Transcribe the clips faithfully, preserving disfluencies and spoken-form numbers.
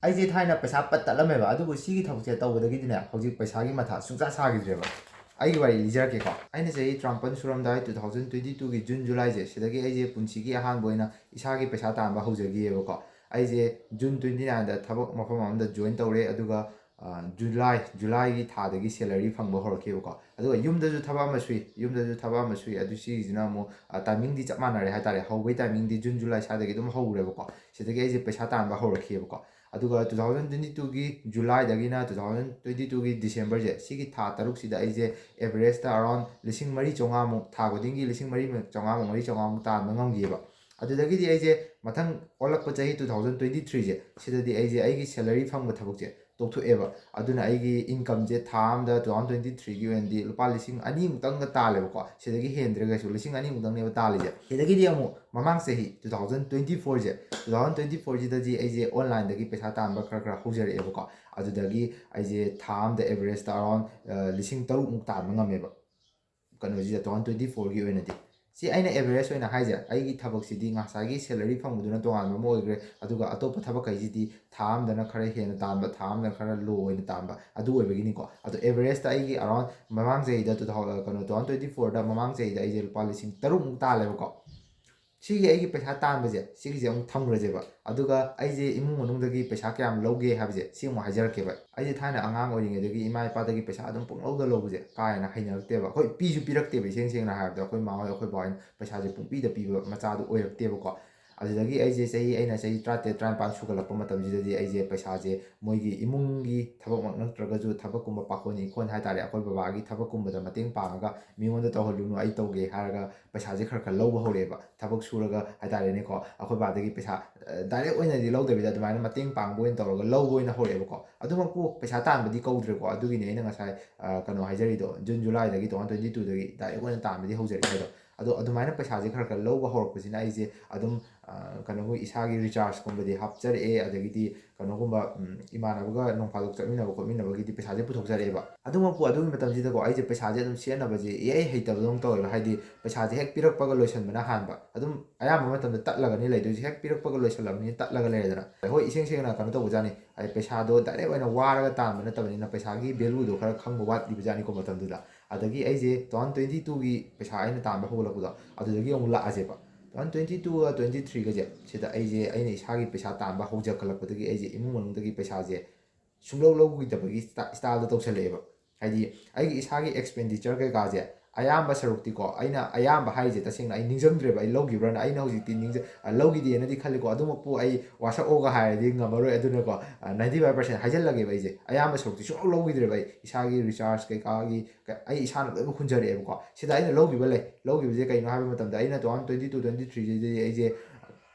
ꯑꯩꯁꯦ ꯊꯥꯏꯅ ꯄꯩꯁꯥ ꯄꯠ ꯇꯠꯂꯝꯃꯦꯕ, ꯑꯗꯨꯕꯨ ꯁꯤꯒꯤ ꯊꯕꯛꯁꯦ ꯇꯧꯕꯗꯒꯤꯗꯤꯅꯦ, ꯍꯧꯖꯤꯛ ꯄꯩꯁꯥꯒꯤ ꯃꯊꯥ ꯁꯨꯡꯁꯥ ꯁꯥꯈꯤꯗ꯭ꯔꯦꯕ꯫ ꯑꯩꯒꯤ ꯋꯥꯔꯤ ꯂꯤꯖꯔꯛꯀꯦꯀꯣ꯫ ꯑꯩꯅ ꯆꯍꯤ ꯇꯔꯥꯃꯥꯄꯟ ꯁꯨꯔꯝꯗꯥꯏ, two thousand twenty twoꯒꯤ June Julyꯁꯦ, ꯁꯤꯗꯒꯤ ꯑꯩꯁꯦ ꯄꯨꯟꯁꯤꯒꯤ ꯑꯍꯥꯟꯕ ꯑꯣꯏꯅ ꯏꯁꯥꯒꯤ ꯄꯩꯁꯥ ꯇꯥꯟꯕ ꯍꯧꯖꯈꯤꯑꯕꯀꯣ꯫ ꯑꯩꯁꯦ June twenty nineꯗ ꯊꯕꯛ ꯃꯐꯝ ꯑꯃꯗ join ꯇꯧꯔꯦ, ꯑꯗꯨꯒ ꯑ, July, Julyꯒꯤ ꯊꯥꯗꯒꯤ salary ꯐꯪꯕ ꯍꯧꯔꯛꯈꯤꯕꯀꯣ꯫ ꯑꯗꯨꯒ ꯌꯨꯝꯗꯁꯨ ꯊꯕꯛ ꯑꯃ ꯁꯨꯏ, ꯌꯨꯝꯗꯁꯨ ꯊꯕꯛ ꯑꯃ ꯁꯨꯏ꯫ ꯑꯗꯨ ꯁꯤꯒꯤꯁꯤꯅ ꯑꯃꯨꯛ, ꯑ, timingꯗꯤ ꯆꯞ ꯃꯥꯟꯅꯔꯦ ꯍꯥꯏꯇꯥꯔꯦ꯫ ꯍꯧꯕꯒꯤ timingꯗꯤ June, July ꯁ꯭ꯋꯥꯏꯗꯒꯤ ꯑꯗꯨꯝ ꯍꯧꯔꯦꯕꯀꯣ꯫ ꯁꯤꯗꯒꯤ ꯑꯩꯁꯦ ꯄꯩꯁꯥ ꯇꯥꯟꯕ ꯍꯧꯔꯛꯈꯤꯕꯀꯣ꯫ ꯑꯗꯨꯒ two thousand twenty twoꯒꯤ Julyꯗꯒꯤꯅ two thousand twenty twoꯒꯤ Decemberꯁꯦ, ꯁꯤꯒꯤ ꯊꯥ ꯇꯔꯨꯛꯁꯤꯗ ꯑꯩꯁꯦ averageꯇ around ꯂꯤꯁꯤꯡ ꯃꯔꯤ ꯆꯥꯝꯃꯉꯥꯃꯨꯛ, ꯊꯥ ꯈꯨꯗꯤꯡꯒꯤ ꯂꯤꯁꯤꯡ ꯃꯔꯤ ꯆꯥꯝꯃꯉꯥꯃꯨꯛ, ꯃꯔꯤ ꯆꯥꯝꯃꯉꯥꯃꯨꯛ ꯇꯥꯟꯕ ꯉꯝꯈꯤꯑꯕ꯫ ꯑꯗꯨꯗꯒꯤꯗꯤ ꯑꯩꯁꯦ ꯃꯊꯪ ꯑꯣꯜꯂꯛꯄ ꯆꯍꯤ two thousand twenty threeꯁꯦ, ꯁꯤꯗꯗꯤ ꯑꯩꯁꯦ ꯑꯩꯒꯤ salary ꯐꯪꯕ ꯊꯕꯛꯁꯦ ꯇꯣꯛꯊꯣꯛꯑꯦꯕ꯫ ꯑꯗꯨꯅ ꯑꯩꯒꯤ incomeꯁꯦ ꯊꯥ ꯑꯝꯗ two thousand twenty threeꯒꯤ ꯑꯣꯏꯅꯗꯤ ꯂꯨꯄꯥ ꯂꯤꯁꯤꯡ ꯑꯅꯤꯃꯨꯛꯇꯪꯒ ꯇꯥꯜꯂꯦꯕꯀꯣ꯫ ꯁꯤꯗꯒꯤ ꯍꯦꯟꯗ꯭ꯔꯒꯁꯨ ꯂꯤꯁꯤꯡ ꯑꯅꯤꯃꯨꯛꯇꯪꯅꯦꯕ ꯇꯥꯜꯂꯤꯁꯦ꯫ ꯁꯤꯗꯒꯤꯗꯤ ꯑꯃꯨꯛ ꯃꯃꯥꯡ ꯆꯍꯤ two thousand twenty fourꯁꯦ, two thousand twenty fourꯁꯤꯗꯗꯤ ꯑꯩꯁꯦ onlineꯗꯒꯤ ꯄꯩꯁꯥ ꯇꯥꯟꯕ ꯈꯔ ꯈꯔ ꯍꯧꯖꯔꯛꯑꯦꯕꯀꯣ꯫ ꯑꯗꯨꯗꯒꯤ ꯑꯩꯁꯦ ꯊꯥ ꯑꯝꯗ averageꯇ around, ꯑ, ꯂꯤꯁꯤꯡ ꯇꯔꯨꯛꯃꯨꯛ ꯇꯥꯟꯕ ꯉꯝꯃꯦꯕ꯫ ꯀꯩꯅꯣꯁꯤꯗ, two thousand twenty fourꯒꯤ ꯑꯣꯏꯅꯗꯤ꯫ ꯁꯤ ꯑꯩꯅ average ꯑꯣꯏꯅ ꯍꯥꯏꯁꯦ, ꯑꯩꯒꯤ ꯊꯕꯛꯁꯤꯗꯤ ꯉꯁꯥꯏꯒꯤ salary ꯐꯪꯕꯗꯨꯅ ꯇꯣꯉꯥꯟꯕ ꯑꯃ ꯑꯣꯏꯈ꯭ꯔꯦ, ꯑꯗꯨꯒ ꯑꯇꯣꯞꯄ ꯊꯕꯛ ꯀꯩꯁꯤꯗꯤ ꯊꯥ ꯑꯃꯗꯅ ꯈꯔ ꯍꯦꯟꯅ ꯇꯥꯟꯕ, ꯊꯥ ꯑꯃꯗꯅ ꯈꯔ low ꯑꯣꯏꯅ ꯇꯥꯟꯕ, ꯑꯗꯨ ꯑꯣꯏꯕꯒꯤꯅꯤꯀꯣ꯫ ꯑꯗꯣ averageꯇ ꯑꯩꯒꯤ around ꯃꯃꯥꯡ ꯆꯍꯤꯗ two thousand, ꯀꯩꯅꯣ, two thousand twenty fourꯗ, ꯃꯃꯥꯡ ꯆꯍꯤꯗ ꯑꯩꯁꯦ ꯂꯨꯄꯥ ꯂꯤꯁꯤꯡ ꯇꯔꯨꯛꯃꯨꯛ ꯇꯥꯜꯂꯦꯕꯀꯣ꯫ ꯁꯤꯒꯤ ꯑꯩꯒꯤ ꯄꯩꯁꯥ ꯇꯥꯟꯕꯁꯦ, ꯁꯤꯒꯤꯁꯦ ꯑꯃꯨꯛ ꯊꯝꯈ꯭ꯔꯁꯦꯕ꯫ ꯑꯗꯨꯒ ꯑꯩꯁꯦ ꯏꯃꯨꯡ ꯃꯅꯨꯡꯗꯒꯤ ꯄꯩꯁꯥ ꯀꯌꯥꯝ ꯂꯧꯒꯦ ꯍꯥꯏꯕꯁꯦ, ꯁꯤ ꯑꯃꯨꯛ ꯍꯥꯏꯖꯔꯛꯀꯦꯕ꯫ ꯑꯩꯁꯦ ꯊꯥꯏꯅ ꯑꯉꯥꯡ ꯑꯣꯏꯔꯤꯉꯩꯗꯒꯤ ꯏꯃꯥ ꯏꯄꯥꯗꯒꯤ ꯄꯩꯁꯥ ꯑꯗꯨꯝ ꯄꯪꯂꯧꯗ ꯂꯧꯕꯁꯦ ꯀꯥ ꯍꯦꯟꯅ ꯍꯩꯅꯔꯛꯇꯦꯕ꯫ ꯍꯣꯏ, ꯄꯤꯁꯨ ꯄꯤꯔꯛꯇꯦꯕ, ꯏꯁꯦꯡ ꯁꯦꯡꯅ ꯍꯥꯏꯔꯕꯗ꯫ ꯑꯩꯈꯣꯏ ꯃꯥ ꯍꯣꯏ, ꯑꯩꯈꯣꯏ ꯕꯥ ꯍꯣꯏꯅ ꯄꯩꯁꯥꯁꯦ ꯄꯨꯡꯄꯤꯗ ꯄꯤꯕ ꯃꯆꯥꯗꯣ ꯑꯣꯏꯔꯛꯇꯦꯕꯀꯣ꯫ ꯑꯗꯨꯗꯒꯤ ꯑꯩꯁꯦ ꯆꯍꯤ, ꯑꯩꯅ ꯆꯍꯤ ꯇꯔꯥꯇꯔꯦꯠ, ꯇꯔꯥꯅꯤꯄꯥꯟ ꯁꯨꯒꯠꯂꯛꯄ ꯃꯇꯝꯁꯤꯗꯗꯤ ꯑꯩꯁꯦ ꯄꯩꯁꯥꯁꯦ ꯃꯣꯏꯒꯤ ꯏꯃꯨꯡꯒꯤ ꯊꯕꯛꯃꯛ ꯅꯠꯇ꯭ꯔꯒꯁꯨ ꯊꯕꯛꯀꯨꯝꯕ, ꯄꯥꯈꯣꯟ ꯏꯈꯣꯟ ꯍꯥꯏꯇꯥꯔꯦ, ꯑꯩꯈꯣꯏ ꯕꯕꯥꯒꯤ ꯊꯕꯛꯀꯨꯝꯕꯗ ꯃꯇꯦꯡ ꯄꯥꯡꯉꯒ, "ꯃꯤꯉꯣꯟꯗ ꯇꯧꯍꯜꯂꯨꯅꯨ, ꯑꯩ ꯇꯧꯒꯦ" ꯍꯥꯏꯔꯒ ꯄꯩꯁꯥꯁꯦ ꯈꯔ ꯈꯔ ꯂꯧꯕ ꯍꯧꯔꯛꯑꯦꯕ꯫ ꯊꯕꯛ ꯁꯨꯔꯒ ꯍꯥꯏꯇꯥꯔꯦꯅꯦꯀꯣ, ꯑꯩꯈꯣꯏ ꯕꯥꯗꯒꯤ ꯄꯩꯁꯥ, ꯑ, direct ꯑꯣꯏꯅꯗꯤ ꯂꯧꯗꯕꯤꯗ, ꯑꯗꯨꯃꯥꯏꯅ ꯃꯇꯦꯡ ꯄꯥꯡꯕ ꯑꯣꯏꯅ ꯇꯧꯔꯒ ꯂꯧꯕ ꯑꯣꯏꯅ ꯍꯧꯔꯛꯑꯦꯕꯀꯣ꯫ ꯑꯗꯨꯃꯛꯄꯨ ꯄꯩꯁꯥ ꯇꯥꯟꯕꯗꯤ ꯀꯧꯗ꯭ꯔꯦꯀꯣ꯫ ꯑꯗꯨꯒꯤꯅꯦ ꯑꯩꯅ ꯉꯁꯥꯏ, ꯑ, ꯀꯩꯅꯣ ꯍꯥꯏꯖꯔꯤꯗꯣ, June Julyꯗꯒꯤ, two thousand twenty twoꯗꯒꯤ direct ꯑꯣꯏꯅ ꯇꯥꯟꯕꯗꯤ ꯍꯧꯖꯔꯛꯑꯦ ꯍꯥꯏꯗꯣ꯫ ꯑꯗꯣ ꯑꯗꯨꯃꯥꯏꯅ ꯄꯩꯁꯥꯁꯦ ꯈꯔ ꯈꯔ ꯂꯧꯕ ꯍꯧꯔꯛꯄꯁꯤꯅ ꯑꯩꯁꯦ ꯑꯗꯨꯝ, ꯀꯩꯅꯣꯒꯤ ꯏꯁꯥꯒꯤ ꯔꯤꯆꯥꯔꯖꯀꯨꯝꯕꯗꯤ ꯍꯥꯞꯆꯔꯛꯑꯦ, ꯑꯗꯒꯤꯗꯤ ꯀꯩꯅꯣꯒꯨꯝꯕ ꯏꯃꯥꯟꯅꯕꯒ ꯅꯣꯡ ꯐꯥꯗꯣꯛ ꯆꯠꯃꯤꯟꯅꯕ ꯈꯣꯠꯃꯤꯟꯅꯕꯒꯤꯗꯤ ꯄꯩꯁꯥꯁꯦ ꯄꯨꯊꯣꯛꯆꯔꯛꯑꯦꯕ꯫ ꯑꯗꯨꯃꯛꯄꯨ ꯑꯗꯨꯒꯤ ꯃꯇꯝꯁꯤꯗꯀꯣ ꯑꯩꯁꯦ ꯄꯩꯁꯥꯁꯦ ꯑꯗꯨꯝ ꯁꯤꯖꯤꯟꯅꯕꯁꯦ ꯏꯍꯩ ꯍꯩꯇꯕꯗꯧꯅ ꯇꯧꯋꯦꯕ꯫ ꯍꯥꯏꯗꯤ ꯄꯩꯁꯥꯁꯦ ꯍꯦꯛ ꯄꯤꯔꯛꯄꯒ ꯂꯣꯏꯁꯤꯟꯕꯅ ꯍꯥꯟꯕ꯫ ꯑꯗꯨꯝ ꯑꯌꯥꯝꯕ ꯃꯇꯝꯗ ꯇꯠꯂꯒꯅꯤ ꯂꯩꯗꯣꯏꯁꯦ, ꯍꯦꯛ ꯄꯤꯔꯛꯄꯒ ꯂꯣꯏꯁꯤꯜꯂꯕꯅꯤ, ꯇꯠꯂꯒ ꯂꯩꯔꯦꯗꯅ꯫ ꯍꯣꯏ, ꯏꯁꯦꯡ ꯁꯦꯡꯅ ꯀꯩꯅꯣ ꯇꯧꯕꯖꯥꯠꯅꯤ, ꯍꯥꯏꯗꯤ ꯄꯩꯁꯥꯗꯣ ꯗꯥꯏꯔꯦꯛ ꯑꯣꯏꯅ ꯋꯥꯔꯒ ꯇꯥꯟꯕ ꯅꯠꯇꯕꯅꯤꯅ ꯄꯩꯁꯥꯒꯤ ꯚꯦꯂꯨꯗꯣ ꯈꯔ ꯈꯪꯕ ꯋꯥꯠꯂꯤꯕꯖꯥꯠꯅꯤꯀꯣ ꯃꯇꯝꯗꯨꯗ꯫ ꯑꯗꯒꯤ ꯑꯩꯁꯦ two thousand twenty twoꯒꯤ ꯄꯩꯁꯥ ꯑꯩꯅ ꯇꯥꯟꯕ ꯍꯧꯒꯠꯂꯛꯄꯗꯣ ꯑꯗꯨꯗꯒꯤ ꯑꯃꯨꯛ ꯂꯥꯛꯑꯁꯦꯕ꯫ Two thousand twenty twoꯒ twenty threeꯒꯁꯦ ꯁꯤꯗ ꯑꯩꯁꯦ, ꯑꯩꯅ ꯏꯁꯥꯒꯤ ꯄꯩꯁꯥ ꯇꯥꯟꯕ ꯍꯧꯖꯈꯠꯂꯛꯄꯗꯒꯤ ꯑꯩꯁꯦ ꯏꯃꯨꯡ ꯃꯅꯨꯡꯗꯒꯤ ꯄꯩꯁꯥꯁꯦ ꯁꯨꯡꯂꯧ ꯂꯧꯈꯤꯗꯕꯒꯤ ꯏꯁꯇꯥꯏꯜꯗ ꯇꯧꯁꯜꯂꯛꯑꯦꯕ꯫ ꯍꯥꯏꯗꯤ ꯑꯩꯒꯤ ꯏꯁꯥꯒꯤ ꯑꯦꯛꯁꯄꯦꯟꯗꯤꯆꯔ ꯀꯩꯀꯥꯁꯦ ꯑꯌꯥꯝꯕ ꯁꯔꯨꯛꯇꯤꯀꯣ, ꯑꯩꯅ ꯑꯌꯥꯝꯕ ꯍꯥꯏꯔꯤꯁꯦ ꯇꯁꯦꯡꯅ ꯑꯩ ꯅꯤꯡꯁꯤꯡꯗ꯭ꯔꯦꯕ, ꯑꯩ ꯂꯧꯈꯤꯕ꯭ꯔꯥꯅ꯫ ꯑꯩꯅ ꯍꯧꯖꯤꯛꯇꯤ ꯅꯤꯡꯁꯤꯡ-, ꯑ, ꯂꯧꯈꯤꯗꯦꯅꯗꯤ ꯈꯜꯂꯤꯀꯣ, ꯑꯗꯨꯃꯛꯄꯨ ꯑꯩ ꯋꯥꯁꯛꯑꯣꯒ ꯍꯥꯏꯔꯗꯤ ꯉꯝꯃꯔꯣꯏ꯫ ꯑꯗꯨꯅꯀꯣ, ninety five percent ꯍꯥꯏꯖꯜꯂꯒꯦꯕ꯫ ꯑꯩꯁꯦ ꯑꯌꯥꯝꯕ ꯁꯔꯨꯛꯇꯤ ꯁꯨꯡꯂꯧ ꯂꯧꯈꯤꯗ꯭ꯔꯦꯕ꯫ ꯑꯩ ꯏꯁꯥꯒꯤ ꯔꯤꯆꯥꯔꯖ ꯀꯩꯀꯥꯒꯤ ꯀ-, ꯑꯩ ꯏꯁꯥꯅ ꯂꯣꯏꯅꯃꯛ ꯍꯨꯟꯖꯔꯛꯑꯦꯕꯀꯣ꯫ ꯁꯤꯗ ꯑꯩꯅ ꯂꯧꯈꯤꯕ ꯂꯩ꯫ ꯂꯧꯈꯤꯕꯁꯦ ꯀꯩꯅꯣ ꯍꯥꯏꯕ ꯃꯇꯝꯗ, ꯑꯩꯅ two thousand twenty two twenty threeꯁꯤꯗꯗꯤ ꯑꯩꯁꯦ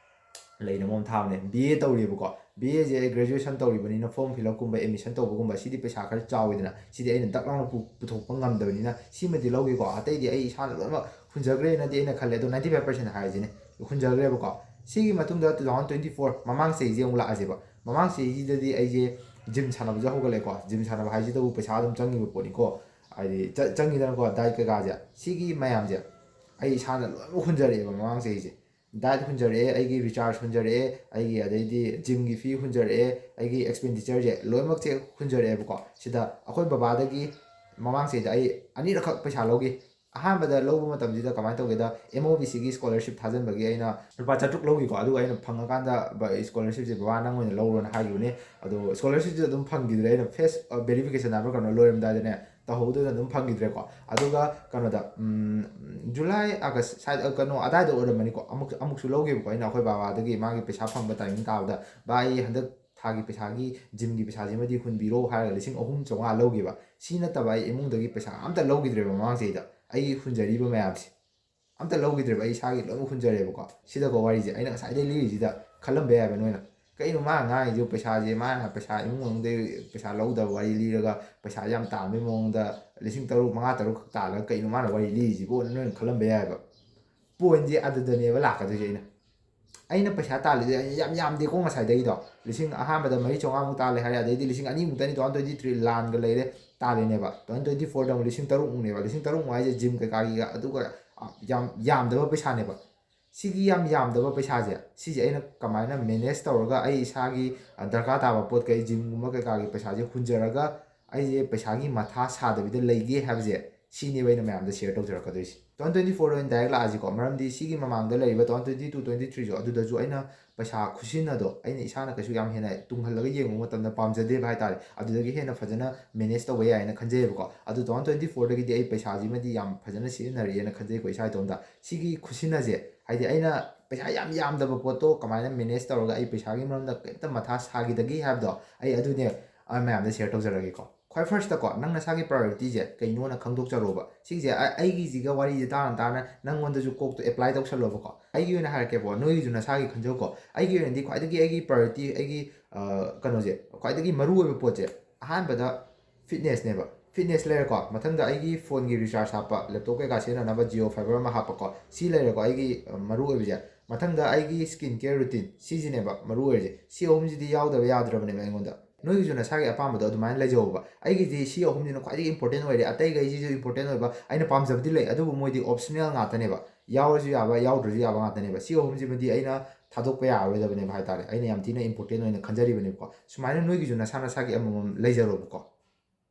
ꯂꯩꯅ ꯃꯑꯣꯡ ꯊꯥꯕꯅꯦ꯫ B A ꯇꯧꯔꯤꯕꯀꯣ, B Aꯁꯦ ꯑꯩ graduation ꯇꯧꯔꯤꯕꯅꯤꯅ form fill upꯀꯨꯝꯕ admission ꯇꯧꯕꯒꯨꯝꯕ ꯁꯤꯗꯤ ꯄꯩꯁꯥ ꯈꯔ ꯆꯥꯎꯋꯤꯗꯅ, ꯁꯤꯗꯤ ꯑꯩꯅ ꯗꯛ ꯂꯥꯎꯅ ꯄꯨ-, ꯄꯨꯊꯣꯛꯄ ꯉꯝꯗꯕꯅꯤꯅ ꯁꯤꯃꯗꯤ ꯂꯧꯒꯦꯀꯣ꯫ ꯑꯇꯩꯗꯤ ꯑꯩ ꯏꯁꯥꯅ ꯂꯣꯏꯅꯃꯛ ꯍꯨꯟꯖꯈ꯭ꯔꯦꯅꯗꯤ ꯑꯩꯅ ꯈꯜꯂꯦ, ꯑꯗꯣ ninety five percent ꯍꯥꯏꯔꯤꯁꯤꯅꯦ, ꯍꯨꯟꯖꯈ꯭ꯔꯦꯕꯀꯣ꯫ ꯁꯤꯒꯤ ꯃꯇꯨꯡꯗ two thousand twenty four, ꯃꯃꯥꯡ ꯆꯍꯤꯁꯦ ꯑꯃꯨꯛ ꯂꯥꯛꯑꯁꯦꯕ꯫ ꯃꯃꯥꯡ ꯆꯍꯤꯁꯤꯗꯗꯤ ꯑꯩꯁꯦ ꯖꯤꯝ ꯁꯥꯟꯅꯕꯁꯦ ꯍꯧꯒꯠꯂꯦꯀꯣ꯫ ꯖꯤꯝ ꯁꯥꯟꯅꯕ ꯍꯥꯏꯁꯤꯗꯕꯨ ꯄꯩꯁꯥ ꯑꯗꯨꯝ ꯆꯪꯉꯤꯕ ꯄꯣꯠꯅꯤꯀꯣ, ꯍꯥꯏꯗꯤ ꯆ-, ꯆꯪꯉꯤꯗꯅꯀꯣ, ꯗꯥꯏꯠ ꯀꯩꯀꯥꯁꯦ꯫ ꯁꯤꯒꯤ ꯃꯌꯥꯝꯁꯦ ꯑꯩ ꯏꯁꯥꯅ ꯂꯣꯏꯅꯃꯛ ꯍꯨꯟꯖꯔꯛꯑꯦꯕ ꯃꯃꯥꯡ ꯆꯍꯤꯁꯦ꯫ ꯗꯥꯏꯠ ꯍꯨꯟꯖꯔꯛꯑꯦ, ꯑꯩꯒꯤ ꯔꯤꯆꯥꯔꯖ ꯍꯨꯟꯖꯔꯛꯑꯦ, ꯑꯩꯒꯤ ꯑꯗꯩꯗꯤ ꯖꯤꯝꯒꯤ ꯐꯤ ꯍꯨꯟꯖꯔꯛꯑꯦ, ꯑꯩꯒꯤ ꯑꯦꯛꯁꯄꯦꯟꯗꯤꯆꯔꯁꯦ ꯂꯣꯏꯅꯃꯛꯁꯦ ꯍꯨꯟꯖꯔꯛꯑꯦꯕꯀꯣ꯫ ꯁꯤꯗ ꯑꯩꯈꯣꯏ ꯕꯕꯥꯗꯒꯤ ꯃꯃꯥꯡ ꯆꯍꯤꯗ ꯑꯩ ꯑꯅꯤꯔꯛꯈꯛ ꯄꯩꯁꯥ ꯂꯧꯈꯤ꯫ ꯑꯍꯥꯟꯕꯗ ꯂꯧꯕ ꯃꯇꯝꯁꯤꯗ ꯀꯃꯥꯏꯅ ꯇꯧꯒꯦꯗ, M O B Cꯒꯤ scholarship ꯊꯥꯖꯤꯟꯕꯒꯤ ꯑꯩꯅ ꯂꯨꯄꯥ ꯆꯥꯇ꯭ꯔꯨꯛ ꯂꯧꯈꯤꯀꯣ꯫ ꯑꯗꯨꯒ ꯑꯩꯅ ꯐꯪꯉꯀꯥꯟꯗ ꯕ-, scholarshipꯁꯦ ꯕꯕꯥ ꯅꯪ ꯑꯣꯏꯅ ꯂꯧꯔꯣꯅ ꯍꯥꯏꯈꯤꯕꯅꯦ꯫ ꯑꯗꯣ scholarshipꯁꯦ ꯑꯗꯨꯝ ꯐꯪꯈꯤꯗ꯭ꯔꯦ꯫ ꯑꯩꯅ face, ꯑ, verification ꯍꯥꯏꯕ꯭ꯔꯥ ꯀꯩꯅꯣ ꯂꯣꯏꯔꯝꯗꯥꯏꯗꯅꯦ ꯇꯧꯍꯧꯗꯅ ꯑꯗꯨꯝ ꯐꯪꯈꯤꯗ꯭ꯔꯦꯀꯣ꯫ ꯑꯗꯨꯒ ꯀꯩꯅꯣꯗ, ꯎꯝ, July, August ꯁ꯭ꯋꯥꯏꯗ, ꯀꯩꯅꯣ ꯑꯗꯥꯏꯗ ꯑꯣꯏꯔꯝꯃꯅꯤꯀꯣ, ꯑꯃꯨꯛ, ꯑꯃꯨꯛꯁꯨ ꯂꯧꯈꯤꯕꯀꯣ ꯑꯩꯅ ꯑꯩꯈꯣꯏ ꯕꯕꯥꯗꯒꯤ, ꯃꯥꯒꯤ ꯄꯩꯁꯥ ꯐꯪꯕ timing ꯇꯥꯕꯗ, "ꯚꯥꯏ, ꯑꯩ ꯍꯟꯗꯛ ꯊꯥꯒꯤ ꯄꯩꯁꯥꯒꯤ ꯖꯤꯝꯒꯤ ꯄꯩꯁꯥꯁꯤꯃꯗꯤ ꯍꯨꯟꯕꯤꯔꯣ" ꯍꯥꯏꯔꯒ ꯂꯤꯁꯤꯡ ꯑꯍꯨꯝ ꯆꯥꯝꯃꯉꯥ ꯂꯧꯈꯤꯕ꯫ ꯁꯤ ꯅꯠꯇꯕ ꯑꯩ ꯏꯃꯨꯡꯗꯒꯤ ꯄꯩꯁꯥ ꯑꯝꯇ ꯂꯧꯈꯤꯗ꯭ꯔꯦꯕ ꯃꯃꯥꯡ ꯆꯍꯤꯗ꯫ ꯑꯩꯒꯤ ꯍꯨꯟꯖꯔꯤꯕ ꯃꯌꯥꯝꯁꯦ ꯑꯝꯇ ꯂꯧꯈꯤꯗ꯭ꯔꯦꯕ, ꯑꯩ ꯏꯁꯥꯒꯤ ꯂꯣꯏꯅꯃꯛ ꯍꯨꯟꯖꯔꯦꯕꯀꯣ꯫ ꯁꯤꯗꯀꯣ ꯋꯥꯔꯤꯁꯦ ꯑꯩꯅ ꯉꯁꯥꯏꯗꯩ ꯂꯤꯔꯤꯁꯤꯗ ꯈꯜꯂꯝꯕ ꯌꯥꯏꯕ ꯅꯣꯏꯅ, "ꯀꯩꯅꯣ ꯃꯥ ꯉꯥꯡꯉꯤꯁꯤꯕꯨ? ꯄꯩꯁꯥꯁꯦ, ꯃꯥꯅ ꯄꯩꯁꯥ ꯏꯃꯨꯡ ꯃꯅꯨꯡꯗꯩ ꯄꯩꯁꯥ ꯂꯧꯗꯕ ꯋꯥꯔꯤ ꯂꯤꯔꯒ ꯄꯩꯁꯥꯁꯦ ꯌꯥꯝ ꯇꯥꯟꯕꯒꯤ ꯃꯑꯣꯡꯗ ꯂꯤꯁꯤꯡ ꯇꯔꯨꯛ, ꯃꯉꯥ, ꯇꯔꯨꯛ ꯈꯛ ꯇꯥꯜꯂꯒ ꯀꯩꯅꯣ ꯃꯥꯅ ꯋꯥꯔꯤ ꯂꯤꯔꯤꯁꯤꯕꯣꯅ ꯅꯣꯏꯅ ꯈꯜꯂꯝꯕ ꯌꯥꯏꯕ꯫ Pointꯁꯦ ꯑꯗꯨꯗꯅꯦꯕ ꯂꯥꯛꯀꯗꯣꯏꯁꯦ꯫ ꯑꯩꯅ ꯑꯩꯅ ꯄꯩꯁꯥ ꯇꯥꯜꯂꯤꯁꯦ ꯌꯥꯝ ꯌꯥꯝꯗꯦꯀꯣ꯫ ꯉꯁꯥꯏꯗꯒꯤꯗꯣ ꯂꯤꯁꯤꯡ, ꯑꯍꯥꯟꯕꯗ ꯃꯔꯤ ꯆꯥꯝꯃꯉꯥꯃꯨꯛ ꯇꯥꯜꯂꯦ ꯍꯥꯏꯔꯦ, ꯑꯗꯩꯗꯤ ꯂꯤꯁꯤꯡ ꯑꯅꯤꯃꯨꯛꯇꯅꯤ two thousand twenty three ꯂꯥꯟꯒ ꯂꯩꯔꯦ ꯇꯥꯜꯂꯤꯅꯦꯕ꯫ Two thousand twenty fourꯗ ꯑꯃꯨꯛ ꯂꯤꯁꯤꯡ ꯇꯔꯨꯛꯃꯨꯛꯅꯦꯕ꯫ ꯂꯤꯁꯤꯡ ꯇꯔꯨꯛꯃꯨꯛ ꯍꯥꯏꯁꯦ ꯖꯤꯝ ꯀꯩꯀꯥꯒꯤꯒ ꯑꯗꯨꯒ, ꯑ, ꯌꯥꯝ ꯌꯥꯝꯗꯕ ꯄꯩꯁꯥꯅꯦꯕ꯫ ꯁꯤꯒꯤ ꯌꯥꯝ ꯌꯥꯝꯗꯕ ꯄꯩꯁꯥꯁꯦ, ꯁꯤꯁꯦ ꯑꯩꯅ ꯀꯃꯥꯏꯅ ꯃꯦꯅꯦꯖ ꯇꯧꯔꯒ ꯑꯩ ꯏꯁꯥꯒꯤ, ꯑ, ꯗꯔꯀꯥꯔ ꯇꯥꯕ ꯄꯣꯠ ꯀꯩ, ꯖꯤꯝꯒꯨꯝꯕ ꯀꯩꯀꯥꯒꯤ ꯄꯩꯁꯥꯁꯦ ꯍꯨꯟꯖꯔꯒ ꯑꯩꯁꯦ ꯄꯩꯁꯥꯒꯤ ꯃꯊꯥ ꯁꯥꯗꯕꯤꯗ ꯂꯩꯒꯦ ꯍꯥꯏꯕꯁꯦ, ꯁꯤꯅꯦꯕ ꯑꯩꯅ ꯃꯌꯥꯝꯗ ꯁꯤꯌꯔ ꯇꯧꯖꯔꯛꯀꯗꯣꯏꯁꯦ꯫ Two thousand twenty four ꯑꯣꯏꯅ ꯗꯥꯏꯔꯦꯛ ꯂꯥꯛꯑꯁꯤꯀꯣ, ꯃꯔꯝꯗꯤ ꯁꯤꯒꯤ ꯃꯃꯥꯡꯗ ꯂꯩꯔꯤꯕ two thousand twenty two, twenty threeꯁꯨ, ꯑꯗꯨꯗꯁꯨ ꯑꯩꯅ ꯄꯩꯁꯥ ꯈꯨꯁꯤꯟꯅꯗꯣ ꯑꯩꯅ ꯏꯁꯥꯅ ꯀꯩꯁꯨ ꯌꯥꯝ ꯍꯦꯟꯅ ꯇꯨꯡꯍꯜꯂꯒ ꯌꯦꯡꯕ ꯃꯇꯝꯗ ꯄꯥꯝꯖꯗꯦꯕ ꯍꯥꯏ ꯇꯥꯔꯦ꯫ ꯑꯗꯨꯗꯒꯤ ꯍꯦꯟꯅ ꯐꯖꯅ ꯃꯦꯅꯦꯖ ꯇꯧꯕ ꯌꯥꯏꯅ ꯈꯟꯖꯩꯌꯦꯕꯀꯣ꯫ ꯑꯗꯨ two thousand twenty fourꯗꯒꯤꯗꯤ ꯑꯩ ꯄꯩꯁꯥꯁꯤꯃꯗꯤ ꯌꯥꯝ ꯐꯖꯅ ꯁꯤꯖꯤꯟꯅꯔꯛꯑꯦꯅ ꯈꯟꯖꯩꯀꯣ ꯏꯁꯥ ꯏꯇꯣꯝꯇ꯫ ꯁꯤꯒꯤ ꯈꯨꯁꯤꯟꯅꯁꯦ, ꯍꯥꯏꯗꯤ ꯑꯩꯅ ꯄꯩꯁꯥ ꯌꯥꯝ ꯌꯥꯝꯗꯕ ꯄꯣꯠꯇꯣ ꯀꯃꯥꯏꯅ ꯃꯦꯅꯦꯖ ꯇꯧꯔꯒ ꯑꯩ ꯄꯩꯁꯥꯒꯤ ꯃꯔꯝꯗ ꯀꯩꯝꯇ ꯃꯊꯥ ꯁꯥꯈꯤꯗꯒꯦ ꯍꯥꯏꯕꯗꯣ, ꯑꯩ ꯑꯗꯨꯅꯦ ꯑꯩ ꯃꯌꯥꯝꯗ ꯁꯤꯌꯔ ꯇꯧꯖꯔꯒꯦꯀꯣ꯫ ꯈ꯭ꯋꯥꯏ ꯐꯥꯔꯁꯇꯀꯣ, ꯅꯪ ꯅꯁꯥꯒꯤ ꯄ꯭ꯔꯥꯏꯌꯣꯔꯤꯇꯤꯁꯦ ꯀꯩꯅꯣꯅ ꯈꯪꯗꯣꯛꯆꯔꯣꯕ꯫ ꯁꯤꯁꯦ ꯑ-, ꯑꯩꯒꯤꯁꯤꯒ ꯋꯥꯔꯤꯁꯦ ꯇꯥꯅ ꯇꯥꯅ ꯅꯪꯉꯣꯟꯗꯁꯨ ꯀꯣꯛꯇꯣ ꯑꯦꯄ꯭ꯂꯥꯏ ꯇꯧꯁꯜꯂꯣꯕꯀꯣ꯫ ꯑꯩꯒꯤ ꯑꯣꯏꯅ ꯍꯥꯏꯔꯛꯀꯦꯕꯀꯣ, ꯅꯣꯏꯒꯤꯁꯨ ꯅꯁꯥꯒꯤ ꯈꯟꯖꯧꯀꯣ꯫ ꯑꯩꯒꯤ ꯑꯣꯏꯅꯗꯤ ꯈ꯭ꯋꯥꯏꯗꯒꯤ ꯑꯩꯒꯤ ꯄ꯭ꯔꯥꯏꯌꯣꯔꯤꯇꯤ, ꯑꯩꯒꯤ, ꯑ, ꯀꯩꯅꯣꯁꯦ, ꯈ꯭ꯋꯥꯏꯗꯒꯤ ꯃꯔꯨꯑꯣꯏꯕ ꯄꯣꯠꯁꯦ, ꯑꯍꯥꯟꯕꯗ ꯐꯤꯠꯅꯦꯁꯅꯦꯕ꯫ ꯐꯤꯠꯅꯦꯁ ꯂꯩꯔꯦꯀꯣ, ꯃꯊꯪꯗ ꯑꯩꯒꯤ ꯐꯣꯟꯒꯤ ꯔꯤꯆꯥꯔꯖ ꯍꯥꯞꯄ, ꯂꯦꯞꯇꯣꯞ ꯀꯩꯀꯥ ꯁꯤꯖꯤꯟꯅꯅꯕ Jio Fiber ꯑꯃ ꯍꯥꯞꯄꯀꯣ, ꯁꯤ ꯂꯩꯔꯦꯀꯣ ꯑꯩꯒꯤ, ꯑ, ꯃꯔꯨ ꯑꯣꯏꯕꯁꯦ꯫ ꯃꯊꯪꯗ ꯑꯩꯒꯤ ꯁ꯭ꯀꯤꯟ ꯀꯦꯌꯔ ꯔꯨꯇꯤꯟ, ꯁꯤꯁꯤꯅꯦꯕ ꯃꯔꯨ ꯑꯣꯏꯔꯤꯁꯦ꯫ ꯁꯤ ꯑꯍꯨꯝꯁꯤꯗꯤ ꯌꯥꯎꯗꯕ ꯌꯥꯗ꯭ꯔꯕꯅꯦꯕ ꯑꯩꯉꯣꯟꯗ꯫ ꯅꯣꯏꯒꯤꯁꯨ ꯅꯁꯥꯒꯤ ꯑꯄꯥꯝꯕꯗꯣ ꯑꯗꯨꯃꯥꯏꯅ ꯂꯩꯖꯧꯕ꯫ ꯑꯩꯒꯤꯗꯤ ꯁꯤ ꯑꯍꯨꯝꯁꯤꯅ ꯈ꯭ꯋꯥꯏꯗꯒꯤ ꯏꯝꯄꯣꯔꯇꯦꯟ ꯑꯣꯏꯔꯦ, ꯑꯇꯩꯈꯩꯁꯤꯁꯨ ꯏꯝꯄꯣꯔꯇꯦꯟ ꯑꯣꯏꯕ, ꯑꯩꯅ ꯄꯥꯝꯖꯕꯗꯤ ꯂꯩ, ꯑꯗꯨꯕꯨ ꯃꯣꯏꯗꯤ ꯑꯣꯞꯁꯅꯦꯜ ꯉꯥꯛꯇꯅꯦꯕ, ꯌꯥꯎꯔꯁꯨ ꯌꯥꯕ ꯌꯥꯎꯗ꯭ꯔꯁꯨ ꯌꯥꯕ ꯉꯥꯛꯇꯅꯦꯕ꯫ ꯁꯤ ꯑꯍꯨꯝꯁꯤꯃꯗꯤ ꯑꯩꯅ ꯊꯥꯗꯣꯛꯄ ꯌꯥꯔꯔꯣꯏꯗꯕꯅꯦꯕ ꯍꯥꯏ ꯇꯥꯔꯦ, ꯑꯩꯅ ꯌꯥꯝ ꯊꯤꯅ ꯏꯝꯄꯣꯔꯇꯦꯟ ꯑꯣꯏꯅ ꯈꯟꯖꯔꯤꯕꯅꯦꯕꯀꯣ꯫ ꯁꯨꯃꯥꯏꯅ ꯅꯣꯏꯒꯤꯁꯨ ꯅꯁꯥ ꯅꯁꯥꯒꯤ ꯑꯃꯃꯝ ꯂꯩꯖꯔꯣꯕꯀꯣ꯫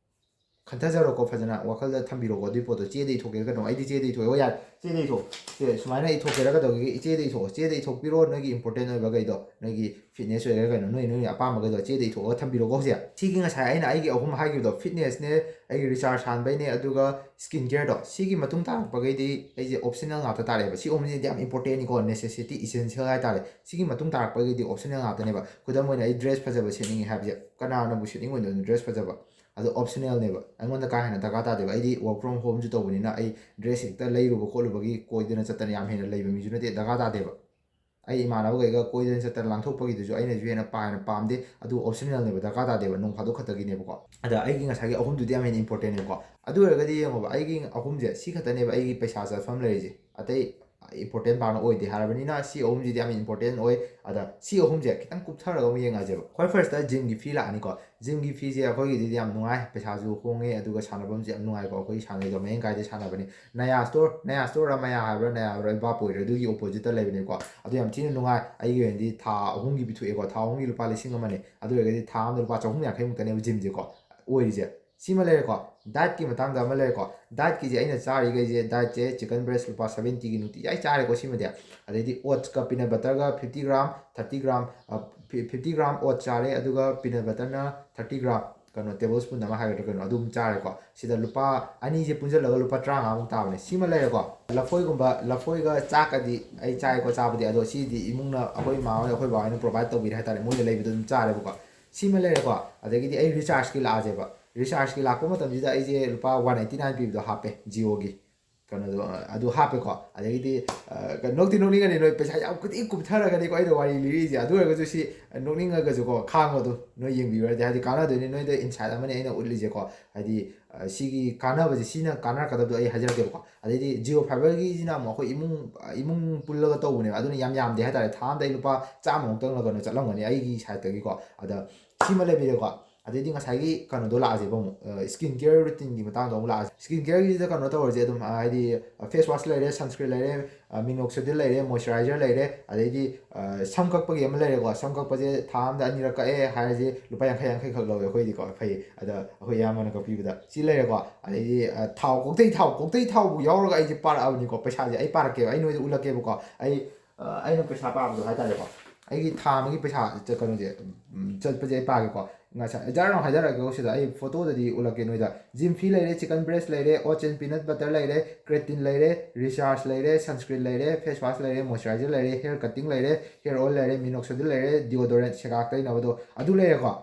ꯈꯟꯊꯖꯔꯣꯀꯣ, ꯐꯖꯅ ꯋꯥꯈꯜꯗ ꯊꯝꯕꯤꯔꯣꯀꯣ ꯑꯗꯨꯏ ꯄꯣꯠꯇꯣ꯫ ꯆꯦꯗ ꯏꯊꯣꯛꯀꯦꯔꯥ ꯀꯩꯅꯣ, ꯑꯩꯗꯤ ꯆꯦꯗ ꯏꯊꯣꯛꯑꯦ꯫ ꯍꯣꯏ, ꯌꯥꯔꯦ, ꯆꯦꯗ ꯏꯊꯣꯛ꯫ ꯁꯦ, ꯁꯨꯃꯥꯏꯅ ꯏꯊꯣꯛꯀꯦꯔꯥ ꯀꯩꯗꯧꯒꯦ? ꯆꯦꯗ ꯏꯊꯣꯛꯑꯣ, ꯆꯦꯗ ꯏꯊꯣꯛꯄꯤꯔꯣ ꯅꯣꯏꯒꯤ ꯏꯝꯄꯣꯔꯇꯦꯟ ꯑꯣꯏꯕꯈꯩꯗꯣ, ꯅꯣꯏꯒꯤ ꯐꯤꯠꯅꯦꯁ ꯑꯣꯏꯒꯦꯔꯥ ꯀꯩꯅꯣ, ꯅꯣꯏ ꯅꯣꯏ ꯑꯄꯥꯝꯕꯈꯩꯗꯣ ꯆꯦꯗ ꯏꯊꯣꯛꯑꯒ ꯊꯝꯕꯤꯔꯣꯀꯣ ꯍꯧꯖꯤꯛ꯫ ꯁꯤꯒꯤ ꯉꯁꯥꯏ ꯑꯩꯅ ꯑꯩꯒꯤ ꯑꯍꯨꯝ ꯍꯥꯏꯈꯤꯕꯗꯣ, ꯐꯤꯠꯅꯦꯁꯅꯦ, ꯑꯩꯒꯤ ꯔꯤꯆꯥꯔꯖ ꯍꯥꯟꯕꯩꯅꯦ, ꯑꯗꯨꯒ ꯁ꯭ꯀꯤꯟ ꯀꯦꯌꯔꯗꯣ, ꯁꯤꯒꯤ ꯃꯇꯨꯡ ꯇꯥꯔꯛꯄꯈꯩꯗꯤ ꯑꯩꯁꯦ ꯑꯣꯞꯁꯅꯦꯜ ꯉꯥꯛꯇ ꯇꯥꯔꯛꯑꯦꯕ꯫ ꯁꯤ ꯑꯍꯨꯝꯁꯤꯗꯤ ꯌꯥꯝ ꯏꯝꯄꯣꯔꯇꯦꯟꯅꯤꯀꯣ, ꯅꯦꯁꯦꯁꯤꯇꯤ, ꯏꯁꯦꯟꯁꯤꯌꯦꯜ ꯍꯥꯏꯇꯥꯔꯦ꯫ ꯁꯤꯒꯤ ꯃꯇꯨꯡ ꯇꯥꯔꯛꯄꯒꯤꯗꯤ ꯑꯣꯞꯁꯅꯦꯜ ꯉꯥꯛꯇꯅꯦꯕ꯫ ꯈꯨꯗꯝ ꯑꯣꯏꯅ, ꯑꯩ ꯗ꯭ꯔꯦꯁ ꯐꯖꯕ ꯁꯦꯠꯅꯤꯡꯉꯦ ꯍꯥꯏꯕꯁꯦ, ꯀꯅꯥꯅꯕꯨ ꯁꯦꯠꯅꯤꯡꯉꯣꯏꯗꯣꯏꯅꯣ ꯗ꯭ꯔꯦꯁ ꯐꯖꯕ? ꯑꯗꯣ ꯑꯣꯞꯁꯅꯦꯜꯅꯦꯕ, ꯑꯩꯉꯣꯟꯗ ꯀꯥ ꯍꯦꯟꯅ ꯗꯔꯀꯥꯔ ꯇꯥꯗꯦꯕ꯫ ꯑꯩꯗꯤ work from homeꯁꯨ ꯇꯧꯕꯅꯤꯅ ꯑꯩ ꯗ꯭ꯔꯦꯁ ꯍꯦꯛꯇ ꯂꯩꯔꯨꯕ ꯈꯣꯠꯂꯨꯕꯒꯤ ꯀꯣꯏꯗꯅ ꯆꯠꯇꯅ ꯌꯥꯝ ꯍꯦꯟꯅ ꯂꯩꯕ ꯃꯤꯁꯨ ꯅꯠꯇꯦ, ꯗꯔꯀꯥꯔ ꯇꯥꯗꯦꯕ꯫ ꯑꯩ ꯏꯃꯥꯟꯅꯕꯈꯩꯒ ꯀꯣꯏꯗꯅ ꯆꯠꯇꯅ ꯂꯥꯡꯊꯣꯛꯄꯒꯤꯗꯨꯁꯨ ꯑꯩꯅꯁꯨ ꯍꯦꯟꯅ ꯄꯥ ꯍꯦꯟꯅ ꯄꯥꯝꯗꯦ꯫ ꯑꯗꯨ ꯑꯣꯞꯁꯅꯦꯜꯅꯦꯕ, ꯗꯔꯀꯥꯔ ꯇꯥꯗꯦꯕ, ꯅꯣꯡ ꯐꯥꯗꯣꯛ ꯈꯛꯇꯒꯤꯅꯦꯕꯀꯣ꯫ ꯑꯗ ꯑꯩꯒꯤ ꯉꯁꯥꯏꯒꯤ ꯑꯍꯨꯝꯗꯨꯗꯤ ꯌꯥꯝ ꯍꯦꯟꯅ ꯏꯝꯄꯣꯔꯇꯦꯟꯅꯦꯕꯀꯣ꯫ ꯑꯗꯨ ꯑꯣꯏꯔꯒꯗꯤ ꯌꯦꯡꯉꯣꯕ, ꯑꯩꯒꯤ ꯑꯍꯨꯝꯁꯦ ꯁꯤ ꯈꯛꯇꯅꯦꯕ ꯑꯩꯒꯤ ꯄꯩꯁꯥ ꯆꯠꯐꯝ ꯂꯩꯔꯤꯁꯦ꯫ ꯑꯇꯩ ꯏꯝꯄꯣꯔꯇꯦꯟ ꯄꯥꯛꯅ ꯑꯣꯏꯗꯦ ꯍꯥꯏꯔꯕꯅꯤꯅ, ꯁꯤ ꯑꯍꯨꯝꯁꯤꯗꯤ ꯌꯥꯝ ꯏꯝꯄꯣꯔꯇꯦꯟ ꯑꯣꯏ꯫ ꯑꯗ ꯁꯤ ꯑꯍꯨꯝꯁꯦ ꯈꯤꯇꯪ ꯀꯨꯞꯊꯔꯒ ꯑꯃꯨꯛ ꯌꯦꯡꯉꯁꯦꯕ꯫ ꯈ꯭ꯋꯥꯏ ꯐꯥꯔꯁꯇ ꯖꯤꯝꯒꯤ ꯐꯤ ꯂꯥꯛꯑꯅꯤꯀꯣ꯫ ꯖꯤꯝꯒꯤ ꯐꯤꯁꯦ ꯑꯩꯈꯣꯏꯒꯤꯗꯤ ꯌꯥꯝ ꯅꯨꯡꯉꯥꯏ, ꯄꯩꯁꯥꯁꯨ ꯍꯣꯡꯉꯦ, ꯑꯗꯨꯒ ꯁꯥꯟꯅꯐꯝꯁꯨ ꯌꯥꯝ ꯅꯨꯡꯉꯥꯏꯀꯣ꯫ ꯑꯩꯈꯣꯏꯒꯤ ꯁꯥꯟꯅꯩꯗꯣ ꯃꯌꯥꯡ ꯀꯥꯏꯗ ꯁꯥꯟꯅꯕꯅꯤ, ꯅꯌꯥ ꯁ꯭ꯇꯣꯔ, ꯅꯌꯥ ꯁ꯭ꯇꯣꯔ ꯃꯌꯥ ꯍꯥꯏꯕ꯭ꯔꯥ, ꯅꯌꯥ ꯍꯥꯏꯕ꯭ꯔꯥ, ꯚꯥꯞ ꯑꯣꯏꯗ꯭ꯔꯦ, ꯑꯗꯨꯒꯤ ꯑꯣꯄꯣꯖꯤꯠꯇ ꯂꯩꯕꯅꯤꯀꯣ꯫ ꯑꯗꯨ ꯌꯥꯝ ꯊꯤꯅ ꯅꯨꯡꯉꯥꯏ꯫ ꯑꯩꯒꯤ ꯑꯣꯏꯅꯗꯤ ꯊꯥ ꯑꯍꯨꯝꯒꯤ ꯄꯤꯊꯣꯛꯑꯦꯀꯣ꯫ ꯊꯥ ꯑꯍꯨꯝꯒꯤ ꯂꯨꯄꯥ ꯂꯤꯁꯤꯡ ꯑꯃꯅꯦ꯫ ꯑꯗꯨ ꯑꯣꯏꯔꯒꯗꯤ ꯊꯥ ꯑꯃꯗ ꯂꯨꯄꯥ ꯆꯍꯨꯝ ꯌꯥꯡꯈꯩ ꯃꯨꯛꯇꯅꯦꯕ ꯖꯤꯝꯁꯦꯀꯣ ꯑꯣꯏꯔꯤꯁꯦ꯫ ꯁꯤꯃ ꯂꯩꯔꯦꯀꯣ꯫ ꯗꯥꯏꯠꯀꯤ ꯃꯇꯥꯡꯗ ꯑꯃ ꯂꯩꯔꯦꯀꯣ꯫ ꯗꯥꯏꯠꯀꯤꯁꯦ ꯑꯩꯅ ꯆꯥꯔꯤꯈꯩꯁꯦ, ꯗꯥꯏꯠꯁꯦ ꯆꯤꯀꯟ ꯕ꯭ꯔꯦꯁ ꯂꯨꯄꯥ ꯁꯕꯦꯟꯇꯤꯒꯤ ꯅꯨꯡꯇꯤꯖꯥꯏ ꯆꯥꯔꯦꯀꯣ ꯁꯤꯃꯗꯤ꯫ ꯑꯗꯩꯗꯤ ꯑꯣꯠꯁꯀ ꯄꯤꯅꯠ ꯕꯇꯔꯒ fifty gram, thirty gram, fifty gram oats ꯆꯥꯔꯦ, ꯑꯗꯨꯒ ꯄꯤꯅꯠ ꯕꯇꯔꯅ ꯊꯥꯔꯇꯤ ꯒ꯭ꯔꯥꯝ, ꯀꯩꯅꯣ, ꯇꯦꯕꯜ ꯁ꯭ꯄꯨꯟ ꯑꯃ ꯍꯥꯏꯒꯗ꯭ꯔꯥ ꯀꯩꯅꯣ, ꯑꯗꯨꯝ ꯆꯥꯔꯦꯀꯣ꯫ ꯁꯤꯗ ꯂꯨꯄꯥ ꯑꯅꯤꯁꯦ ꯄꯨꯟꯁꯤꯜꯂꯒ ꯂꯨꯄꯥ ꯇꯔꯥꯃꯉꯥꯃꯨꯛ ꯇꯥꯕꯅꯦ꯫ ꯁꯤꯃ ꯂꯩꯔꯦꯀꯣ꯫ ꯂꯐꯣꯏꯒꯨꯝꯕ, ꯂꯐꯣꯏꯒ ꯆꯥꯛꯀꯗꯤ ꯑꯩ ꯆꯥꯏꯀꯣ ꯆꯥꯕꯗꯤ, ꯑꯗꯣ ꯁꯤꯗꯤ ꯏꯃꯨꯡꯅ, ꯑꯩꯈꯣꯏ ꯏꯃꯥ ꯍꯣꯏ, ꯑꯩꯈꯣꯏ ꯕꯥ ꯍꯣꯏꯅ ꯄ꯭ꯔꯣꯚꯥꯏꯠ ꯇꯧꯕꯤꯔꯦ ꯍꯥꯏꯇꯥꯔꯦ, ꯃꯣꯏꯅ ꯂꯩꯕꯗꯣ ꯑꯗꯨꯝ ꯆꯥꯔꯦꯕꯀꯣ꯫ ꯁꯤꯃ ꯂꯩꯔꯦꯀꯣ꯫ ꯑꯗꯒꯤꯗꯤ ꯑꯩ ꯔꯤꯆꯥꯔꯖꯀꯤ ꯂꯥꯛꯑꯁꯦꯕ꯫ ꯔꯤꯆꯥꯔꯖꯀꯤ ꯂꯥꯛꯄ ꯃꯇꯝꯁꯤꯗ ꯑꯩꯁꯦ ꯂꯨꯄꯥ ꯋꯥꯟ ꯑꯩꯠꯇꯤ ꯅꯥꯏꯟ ꯄꯤꯕꯗꯣ ꯍꯥꯞꯄꯦ, ꯖꯤꯑꯣꯒꯤ ꯀꯩꯅꯣꯗꯣ, ꯑꯗꯨ ꯍꯥꯞꯄꯦꯀꯣ꯫ ꯑꯗꯒꯤꯗꯤ, ꯑ, ꯀꯩꯅꯣ, ꯅꯣꯛꯇꯤ ꯅꯣꯛꯅꯤꯡꯒꯅꯤ ꯅꯣꯏ, ꯄꯩꯁꯥ ꯌꯥꯝ ꯈꯨꯗꯤꯡ ꯀꯨꯞꯊꯔꯒꯅꯤꯀꯣ ꯑꯩꯅ ꯋꯥꯔꯤ ꯂꯤꯔꯤꯁꯦ꯫ ꯑꯗꯨ ꯑꯣꯏꯔꯒꯁꯨ ꯁꯤ ꯅꯣꯛꯅꯤꯡꯉꯒꯁꯨꯀꯣ, ꯈꯥꯡꯉꯣ ꯑꯗꯨꯝ, ꯅꯣꯏ ꯌꯦꯡꯕꯤꯌꯨꯔꯗꯤ, ꯍꯥꯏꯗꯤ ꯀꯥꯟꯅꯗꯣꯏꯅꯤ, ꯅꯣꯏꯗ ꯏꯟꯁꯥꯏꯠ ꯑꯃꯅꯤ ꯑꯩꯅ ꯎꯠꯂꯤꯁꯦꯀꯣ꯫ ꯍꯥꯏꯗꯤ, ꯑ, ꯁꯤꯒꯤ ꯀꯥꯟꯅꯕꯁꯦ, ꯁꯤꯅ ꯀꯥꯟꯅꯔꯛꯀꯗꯕꯗꯣ ꯑꯩ ꯍꯥꯏꯖꯔꯛꯀꯦꯕꯀꯣ꯫ ꯑꯗꯩꯗꯤ ꯖꯤꯑꯣ ꯐꯥꯏꯕꯔꯒꯤꯁꯤꯅ ꯑꯃꯨꯛ ꯑꯩꯈꯣꯏ ꯏꯃꯨꯡ, ꯏꯃꯨꯡ ꯄꯨꯜꯂꯒ ꯇꯧꯕꯅꯦꯕ꯫ ꯑꯗꯨꯅ ꯌꯥꯝ ꯌꯥꯝꯗꯦ ꯍꯥꯏꯇꯥꯔꯦ, ꯊꯥ ꯑꯃꯗ ꯑꯩ ꯂꯨꯄꯥ ꯆꯥꯝꯃꯃꯨꯛꯇꯪꯂ ꯀꯩꯅꯣ ꯆꯠꯂꯝꯒꯅꯤ ꯑꯩꯒꯤ ꯁꯥꯏꯠꯇꯒꯤꯀꯣ꯫ ꯑꯗ ꯁꯤꯃ ꯂꯩꯕꯤꯔꯦꯀꯣ꯫ ꯑꯗꯩꯗꯤ ꯉꯁꯥꯏꯒꯤ ꯀꯩꯅꯣꯗꯣ ꯂꯥꯛꯑꯁꯦꯕ ꯑꯃꯨꯛ, ꯁ꯭ꯀꯤꯟ ꯀꯦꯌꯔ ꯔꯨꯇꯤꯟꯒꯤ ꯃꯇꯥꯡꯗꯣ ꯑꯃꯨꯛ ꯂꯥꯛꯑꯁꯦ꯫ ꯁ꯭ꯀꯤꯟ ꯀꯦꯌꯔꯒꯤꯁꯤꯗ ꯀꯩꯅꯣ ꯇꯧꯔꯁꯦ ꯑꯗꯨꯝ, ꯍꯥꯏꯗꯤ ꯐꯦꯁ ꯋꯥꯁ ꯂꯩꯔꯦ, ꯁꯟꯁꯀ꯭ꯔꯤꯟ ꯂꯩꯔꯦ, ꯃꯤꯅꯣꯛꯁꯤꯗꯤꯜ ꯂꯩꯔꯦ, ꯃꯣꯏꯆꯔꯥꯏꯖꯔ ꯂꯩꯔꯦ, ꯑꯗꯩꯗꯤ, ꯑ, ꯁꯝ ꯀꯛꯄꯒꯤ ꯑꯃ ꯂꯩꯔꯦꯀꯣ꯫ ꯁꯝ ꯀꯛꯄꯁꯦ ꯊꯥ ꯑꯃꯗ ꯑꯅꯤꯔꯛ ꯀꯛꯑꯦ ꯍꯥꯏꯔꯁꯦ, ꯂꯨꯄꯥ ꯌꯥꯡꯈꯩ ꯌꯥꯡꯈꯩꯈꯛ ꯂꯧꯋꯦ ꯑꯩꯈꯣꯏꯗꯤꯀꯣ, ꯐꯩ꯫ ꯑꯗ ꯑꯩꯈꯣꯏ ꯏꯌꯥꯝꯕꯅ ꯀꯛꯄꯤꯕꯗ ꯁꯤ ꯂꯩꯔꯦꯀꯣ꯫ ꯑꯗꯩꯗꯤ, ꯑ, ꯊꯥꯎ, ꯀꯣꯛꯇꯩ ꯊꯥꯎ, ꯀꯣꯛꯇꯩ ꯊꯥꯎꯕꯨ ꯌꯥꯎꯔꯒ ꯑꯩꯁꯦ ꯄꯥꯔꯛꯑꯕꯅꯤꯀꯣ꯫ ꯄꯩꯁꯥꯁꯦ ꯑꯩ ꯄꯥꯔꯛꯀꯦꯕ, ꯑꯩ ꯅꯣꯏꯗ ꯎꯠꯂꯛꯀꯦꯕꯀꯣ꯫ ꯑꯩ, ꯑ, ꯑꯩꯅ ꯄꯩꯁꯥ ꯄꯥꯕꯗꯣ ꯍꯥꯏꯇꯥꯔꯦꯀꯣ꯫ ꯑꯩꯒꯤ ꯊꯥ ꯑꯃꯒꯤ ꯄꯩꯁꯥ, ꯆ-, ꯀꯩꯅꯣꯁꯦ, ꯎꯝ, ꯆꯠꯄꯁꯦ ꯑꯩ ꯄꯥꯒꯦꯀꯣ꯫ ꯉꯁꯥꯏ ꯖꯔ ꯍꯥꯏꯖꯔꯛꯑꯒꯦꯀꯣ ꯁꯤꯗ꯫ ꯑꯩ ꯐꯣꯇꯣꯗꯗꯤ ꯎꯠꯂꯛꯀꯦ ꯅꯣꯏꯗ꯫ ꯖꯤꯝ ꯐꯤ ꯂꯩꯔꯦ, ꯆꯤꯀꯟ ꯕ꯭ꯔꯦꯁ ꯂꯩꯔꯦ, ꯑꯣꯠꯁ ꯑꯦꯟ ꯄꯤꯅꯠ ꯕꯇꯔ ꯂꯩꯔꯦ, ꯀ꯭ꯔꯦꯇꯤꯟ ꯂꯩꯔꯦ, ꯔꯤꯆꯥꯔꯖ ꯂꯩꯔꯦ, ꯁꯟꯁꯀ꯭ꯔꯤꯟ ꯂꯩꯔꯦ, ꯐꯦꯁ ꯋꯥꯁ ꯂꯩꯔꯦ, ꯃꯣꯏꯆꯔꯥꯏꯖꯔ ꯂꯩꯔꯦ, ꯍꯦꯌꯔ ꯀꯠꯇꯤꯡ ꯂꯩꯔꯦ, ꯍꯦꯌꯔ ꯑꯣꯏꯜ ꯂꯩꯔꯦ, ꯃꯤꯅꯣꯛꯁꯤꯗꯤꯜ ꯂꯩꯔꯦ, ꯗꯤꯑꯣꯗꯣꯔꯦꯟ, ꯁꯦꯒꯥꯛ ꯇꯩꯅꯕꯗꯣ ꯑꯗꯨ ꯂꯩꯔꯦꯀꯣ꯫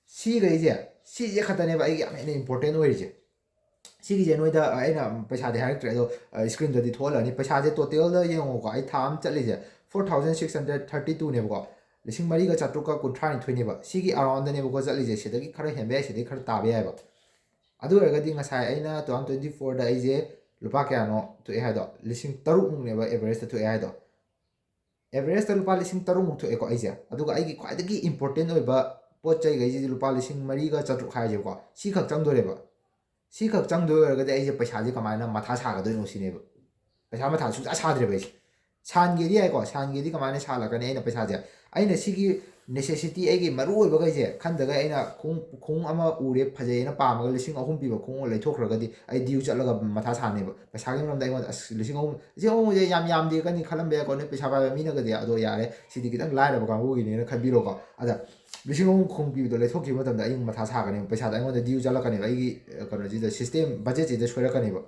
ꯁꯤꯈꯩꯁꯦ, ꯁꯤꯁꯦ ꯈꯛꯇꯅꯦꯕ ꯑꯩꯒꯤ ꯌꯥꯝ ꯍꯦꯟꯅ ꯏꯝꯄꯣꯔꯇꯦꯟ ꯑꯣꯏꯔꯤꯁꯦ꯫ ꯁꯤꯒꯤꯁꯦ ꯅꯣꯏꯗ ꯑꯩꯅ ꯄꯩꯁꯥꯗꯤ ꯍꯥꯏꯔꯛꯇ꯭ꯔꯦ, ꯑꯗꯣ, ꯑ, ꯁ꯭ꯀ꯭ꯔꯤꯟꯗꯗꯤ ꯊꯣꯛꯍꯜꯂꯅꯤ꯫ ꯄꯩꯁꯥꯁꯦ ꯇꯣꯇꯦꯜꯗ ꯌꯦꯡꯉꯣꯀꯣ, ꯑꯩ ꯊꯥ ꯑꯃ ꯆꯠꯂꯤꯁꯦ four thousand six hundred thirty ꯇꯨꯅꯦꯕꯀꯣ꯫ ꯂꯤꯁꯤꯡ ꯃꯔꯤꯒ ꯆꯥꯇ꯭ꯔꯨꯛꯀ ꯀꯨꯟꯊ꯭ꯔꯥ ꯅꯤꯊꯣꯏꯅꯦꯕ꯫ ꯁꯤꯒꯤ ꯑꯔꯥꯎꯟꯗꯅꯦꯕꯀꯣ ꯆꯠꯂꯤꯁꯦ꯫ ꯁꯤꯗꯒꯤ ꯈꯔ ꯍꯦꯟꯕ ꯌꯥꯏ, ꯁꯤꯗꯒꯤ ꯈꯔ ꯇꯥꯕ ꯌꯥꯏꯑꯕ꯫ ꯑꯗꯨ ꯑꯣꯏꯔꯒꯗꯤ ꯉꯁꯥꯏ ꯑꯩꯅ ꯇꯨ ꯊꯥꯎꯖꯟ ꯇ꯭ꯋꯦꯟꯇꯤ ꯐꯣꯔꯗ ꯑꯩꯁꯦ ꯂꯨꯄꯥ ꯀꯌꯥꯅꯣ ꯊꯣꯛꯑꯦ ꯍꯥꯏꯗꯣ? ꯂꯤꯁꯤꯡ ꯇꯔꯨꯛꯃꯨꯛꯅꯦꯕ average ꯇ ꯊꯣꯛꯑꯦ ꯍꯥꯏꯗꯣ꯫ Average ꯇ ꯂꯨꯄꯥ ꯂꯤꯁꯤꯡ ꯇꯔꯨꯛꯃꯨꯛ ꯊꯣꯛꯑꯦꯀꯣ ꯑꯩꯁꯦ꯫ ꯑꯗꯨꯒ ꯑꯩꯒꯤ ꯈ꯭ꯋꯥꯏꯗꯒꯤ important ꯑꯣꯏꯕ ꯄꯣꯠ ꯆꯩꯈꯩꯁꯤꯗꯤ ꯂꯨꯄꯥ ꯂꯤꯁꯤꯡ ꯃꯔꯤꯒ ꯆꯥꯇ꯭ꯔꯨꯛ ꯍꯥꯏꯁꯦꯕꯀꯣ, ꯁꯤꯈꯛ ꯆꯪꯗꯣꯔꯦꯕ꯫ ꯁꯤꯈꯛ ꯆꯪꯗꯣꯏ ꯑꯣꯏꯔꯒꯗꯤ ꯑꯩꯁꯦ ꯄꯩꯁꯥꯁꯦ ꯀꯃꯥꯏꯅ ꯃꯊꯥ ꯁꯥꯒꯗꯣꯏꯅꯣ ꯁꯤꯅꯦꯕ꯫ ꯄꯩꯁꯥ ꯃꯊꯥ ꯁꯨꯡꯁꯥ ꯁꯥꯗ꯭ꯔꯦꯕ ꯑꯩꯁꯦ꯫ ꯁꯥꯟꯒꯦꯗꯤ ꯌꯥꯏꯀꯣ, ꯁꯥꯟꯒꯦꯗꯤ ꯀꯃꯥꯏꯅ ꯁꯥꯜꯂꯛꯀꯅꯤ? ꯑꯩꯅ ꯄꯩꯁꯥꯁꯦ, ꯑꯩꯅ ꯁꯤꯒꯤ necessity, ꯑꯩꯒꯤ ꯃꯔꯨ ꯑꯣꯏꯕꯈꯩꯁꯦ ꯈꯟꯗꯒ ꯑꯩꯅ ꯈꯣꯡꯎꯞ, ꯈꯣꯡꯎꯞ ꯑꯃ ꯎꯔꯦ ꯐꯖꯩꯅ ꯄꯥꯝꯃꯒ ꯂꯤꯁꯤꯡ ꯑꯍꯨꯝ ꯄꯤꯕ ꯈꯣꯡꯎꯞ ꯂꯩꯊꯣꯛꯈ꯭ꯔꯒꯗꯤ ꯑꯩ due ꯆꯠꯂꯒ ꯃꯊꯥ ꯁꯥꯅꯦꯕ꯫ ꯄꯩꯁꯥꯒꯤ ꯃꯔꯝꯗ ꯑꯩꯉꯣꯟꯗ, "ꯑꯁ, ꯂꯤꯁꯤꯡ ꯑꯍꯨꯝ, ꯂꯤꯁꯤꯡ ꯑꯍꯨꯝꯁꯦ ꯌꯥꯝ ꯌꯥꯝꯗꯦ" ꯀꯅꯤ ꯈꯜꯂꯝꯕ ꯌꯥꯏꯀꯣ, ꯅꯣꯏ ꯄꯩꯁꯥ ꯄꯥꯏꯕ ꯃꯤꯅꯒꯗꯤ꯫ ꯑꯗꯣ ꯌꯥꯔꯦ, ꯁꯤꯗꯤ ꯈꯤꯇꯪ ꯂꯥꯏꯔꯕ ꯀꯥꯡꯕꯨꯒꯤꯅꯦꯅ ꯈꯟꯕꯤꯔꯣꯀꯣ꯫ ꯑꯗ ꯂꯤꯁꯤꯡ ꯑꯍꯨꯝ ꯈꯣꯡꯎꯞ ꯄꯤꯕꯗꯣ ꯂꯩꯊꯣꯛꯈꯤꯕ ꯃꯇꯝꯗ ꯑꯩ ꯃꯊꯥ ꯁꯥꯒꯅꯦꯕ, ꯄꯩꯁꯥꯗꯣ ꯑꯩꯉꯣꯟꯗ due ꯆꯠꯂꯛꯀꯅꯦꯕ, ꯑꯩꯒꯤ, ꯑ, ꯀꯩꯅꯣꯁꯤꯗ, system, budget ꯁꯤꯗ ꯁꯣꯏꯔꯛꯀꯅꯦꯕ꯫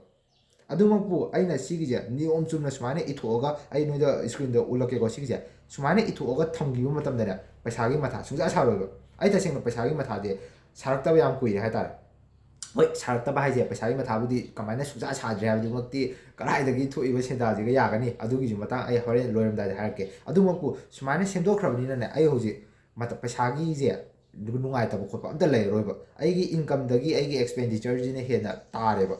ꯑꯗꯨꯃꯛꯄꯨ ꯑꯩꯅ ꯁꯤꯒꯤꯁꯦ ꯅꯤꯌꯣꯝ ꯆꯨꯝꯅ ꯁꯨꯃꯥꯏꯅ ꯏꯊꯣꯛꯑꯒ, ꯑꯩ ꯅꯣꯏꯗ screen ꯗ ꯎꯠꯂꯛꯀꯦꯀꯣ, ꯁꯤꯒꯤꯁꯦ ꯁꯨꯃꯥꯏꯅ ꯏꯊꯣꯛꯑꯒ ꯊꯝꯈꯤꯕ ꯃꯇꯝꯗꯅꯦ, ꯄꯩꯁꯥꯒꯤ ꯃꯊꯥ ꯁꯨꯡꯁꯥ ꯁꯥꯔꯣꯏꯕ꯫ ꯑꯩ ꯇꯁꯦꯡꯅ ꯄꯩꯁꯥꯒꯤ ꯃꯊꯥꯗꯤ ꯁꯥꯔꯛꯇꯕ ꯌꯥꯝ ꯀꯨꯏꯔꯦ ꯍꯥꯏꯇꯥꯔꯦ꯫ ꯍꯣꯏ, ꯁꯥꯔꯛꯇꯕ ꯍꯥꯏꯁꯦ, ꯄꯩꯁꯥꯒꯤ ꯃꯊꯥꯕꯨꯗꯤ ꯀꯃꯥꯏꯅ ꯁꯨꯡꯁꯥ ꯁꯥꯗ꯭ꯔꯦ ꯍꯥꯏꯕꯗꯨꯃꯛꯇꯤ ꯀꯗꯥꯏꯗꯒꯤ ꯊꯣꯛꯏꯕ ꯁꯦꯟꯗꯥꯁꯤꯒ ꯌꯥꯒꯅꯤ? ꯑꯗꯨꯒꯤꯁꯨ ꯃꯇꯥꯡ ꯑꯩ ꯍꯣꯔꯦꯟ ꯂꯣꯏꯔꯝꯗꯥꯏꯗ ꯍꯥꯏꯔꯛꯀꯦ꯫ ꯑꯗꯨꯃꯛꯄꯨ ꯁꯨꯃꯥꯏꯅ ꯁꯦꯝꯗꯣꯛꯈ꯭ꯔꯕꯅꯤꯅꯅꯦ, ꯑꯩ ꯍꯧꯖꯤꯛ ꯃꯇ-, ꯄꯩꯁꯥꯒꯤꯁꯦ ꯅꯨꯡꯉꯥꯏꯇꯕ ꯈꯣꯠꯄ ꯑꯝꯇ ꯂꯩꯔꯔꯣꯏꯕ꯫ ꯑꯩꯒꯤ income ꯗꯒꯤ ꯑꯩꯒꯤ expenditure ꯁꯤꯅ ꯍꯦꯟꯅ ꯇꯥꯔꯦꯕ꯫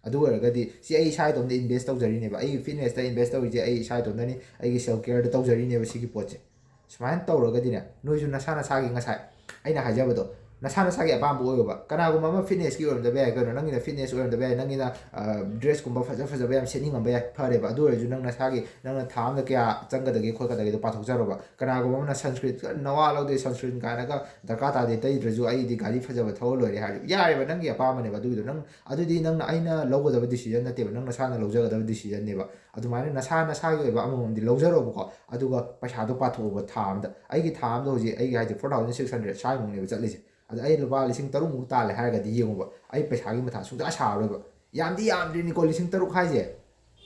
ꯑꯗꯨ ꯑꯣꯏꯔꯒꯗꯤ ꯁꯤ ꯑꯩ ꯏꯁꯥ ꯏꯇꯣꯝꯇ invest ꯇꯧꯖꯔꯤꯅꯦꯕ, ꯑꯩꯒꯤ fitness ꯇ invest ꯇꯧꯔꯤꯁꯦ ꯑꯩ ꯏꯁꯥ ꯏꯇꯣꯝꯇꯅꯤ, ꯑꯩꯒꯤ self care ꯗ ꯇꯧꯖꯔꯤꯅꯦꯕ ꯁꯤꯒꯤ ꯄꯣꯠꯁꯦ꯫ ꯁꯨꯃꯥꯏꯅ ꯇꯧꯔꯒꯗꯤꯅꯦ, ꯅꯣꯏꯁꯨ ꯅꯁꯥ ꯅꯁꯥꯒꯤ, ꯉꯁꯥꯏ ꯑꯩꯅ ꯍꯥꯏꯖꯕꯗꯣ, ꯅꯁꯥ ꯅꯁꯥꯒꯤ ꯑꯄꯥꯝꯕ ꯑꯣꯏꯌꯣꯕ꯫ ꯀꯅꯥꯒꯨꯝꯕ ꯑꯃ fitness ꯀꯤ ꯑꯣꯏꯔꯝꯗꯕ ꯌꯥꯏ ꯀꯩꯅꯣ, ꯅꯪꯒꯤꯅ fitness ꯑꯣꯏꯔꯝꯗꯕ ꯌꯥꯏ, ꯅꯪꯒꯤꯅ, ꯑ, dress ꯀꯨꯝꯕ ꯐꯖ ꯐꯖꯕ ꯌꯥꯝ ꯁꯦꯠꯅꯤꯡꯉꯝꯕ ꯌꯥꯏ, ꯐꯔꯦꯕ꯫ ꯑꯗꯨ ꯑꯣꯏꯔꯁꯨ ꯅꯪ ꯅꯁꯥꯒꯤ, ꯅꯪꯅ ꯊꯥ ꯑꯃꯗ ꯀꯌꯥ ꯆꯪꯒꯗꯒꯦ ꯈꯣꯠꯀꯗꯒꯦꯗꯣ ꯄꯥꯊꯣꯛꯆꯔꯣꯕ꯫ ꯀꯅꯥꯒꯨꯝꯕ ꯑꯃꯅ sunscreen, ꯅꯋꯥ ꯂꯧꯗꯦ, sunscreen ꯀꯥꯏꯅꯒ ꯗꯔꯀꯥꯔ ꯇꯥꯗꯦ, ꯇꯩꯗ꯭ꯔꯁꯨ ꯑꯩꯗꯤ ꯒꯥꯔꯤ ꯐꯖꯕ ꯊꯧꯔ ꯂꯣꯏꯔꯦ ꯍꯥꯏꯔꯗꯤ ꯌꯥꯔꯦꯕ, ꯅꯪꯒꯤ ꯑꯄꯥꯝꯕꯅꯦꯕ꯫ ꯑꯗꯨꯒꯤꯗꯣ ꯅꯪ, ꯑꯗꯨꯗꯤ ꯅꯪꯅ, ꯑꯩꯅ ꯂꯧꯒꯗꯕ decision ꯅꯠꯇꯦꯕ, ꯅꯪ ꯅꯁꯥꯅ ꯂꯧꯖꯒꯗꯕ decision ꯅꯦꯕ꯫ ꯑꯗꯨꯃꯥꯏꯅ ꯅꯁꯥ ꯅꯁꯥꯒꯤ ꯑꯣꯏꯕ ꯑꯃꯃꯝꯗꯤ ꯂꯧꯖꯔꯣꯕꯀꯣ, ꯑꯗꯨꯒ ꯄꯩꯁꯥꯗꯣ ꯄꯥꯊꯣꯛꯑꯣꯕ ꯊꯥ ꯑꯃꯗ꯫ ꯑꯩꯒꯤ ꯊꯥ ꯑꯃꯗ ꯍꯧꯖꯤꯛ ꯑꯩꯒꯤ ꯍꯥꯏꯁꯦ four thousand six hundred ꯁ꯭ꯋꯥꯏꯃꯨꯛꯅꯦꯕ ꯆꯠꯂꯤꯁꯦ꯫ ꯑꯗ ꯑꯩ ꯂꯨꯄꯥ ꯂꯤꯁꯤꯡ ꯇꯔꯨꯛꯃꯨꯛ ꯇꯥꯜꯂꯦ ꯍꯥꯏꯔꯒꯗꯤ ꯌꯦꯡꯉꯣꯕ, ꯑꯩ ꯄꯩꯁꯥꯒꯤ ꯃꯊꯥ ꯁꯨꯡꯁꯥ ꯁꯥꯔꯔꯣꯏꯕ꯫ ꯌꯥꯝꯗꯤ ꯌꯥꯝꯗ꯭ꯔꯤꯅꯤꯀꯣ, ꯂꯤꯁꯤꯡ ꯇꯔꯨꯛ ꯍꯥꯏꯁꯦ꯫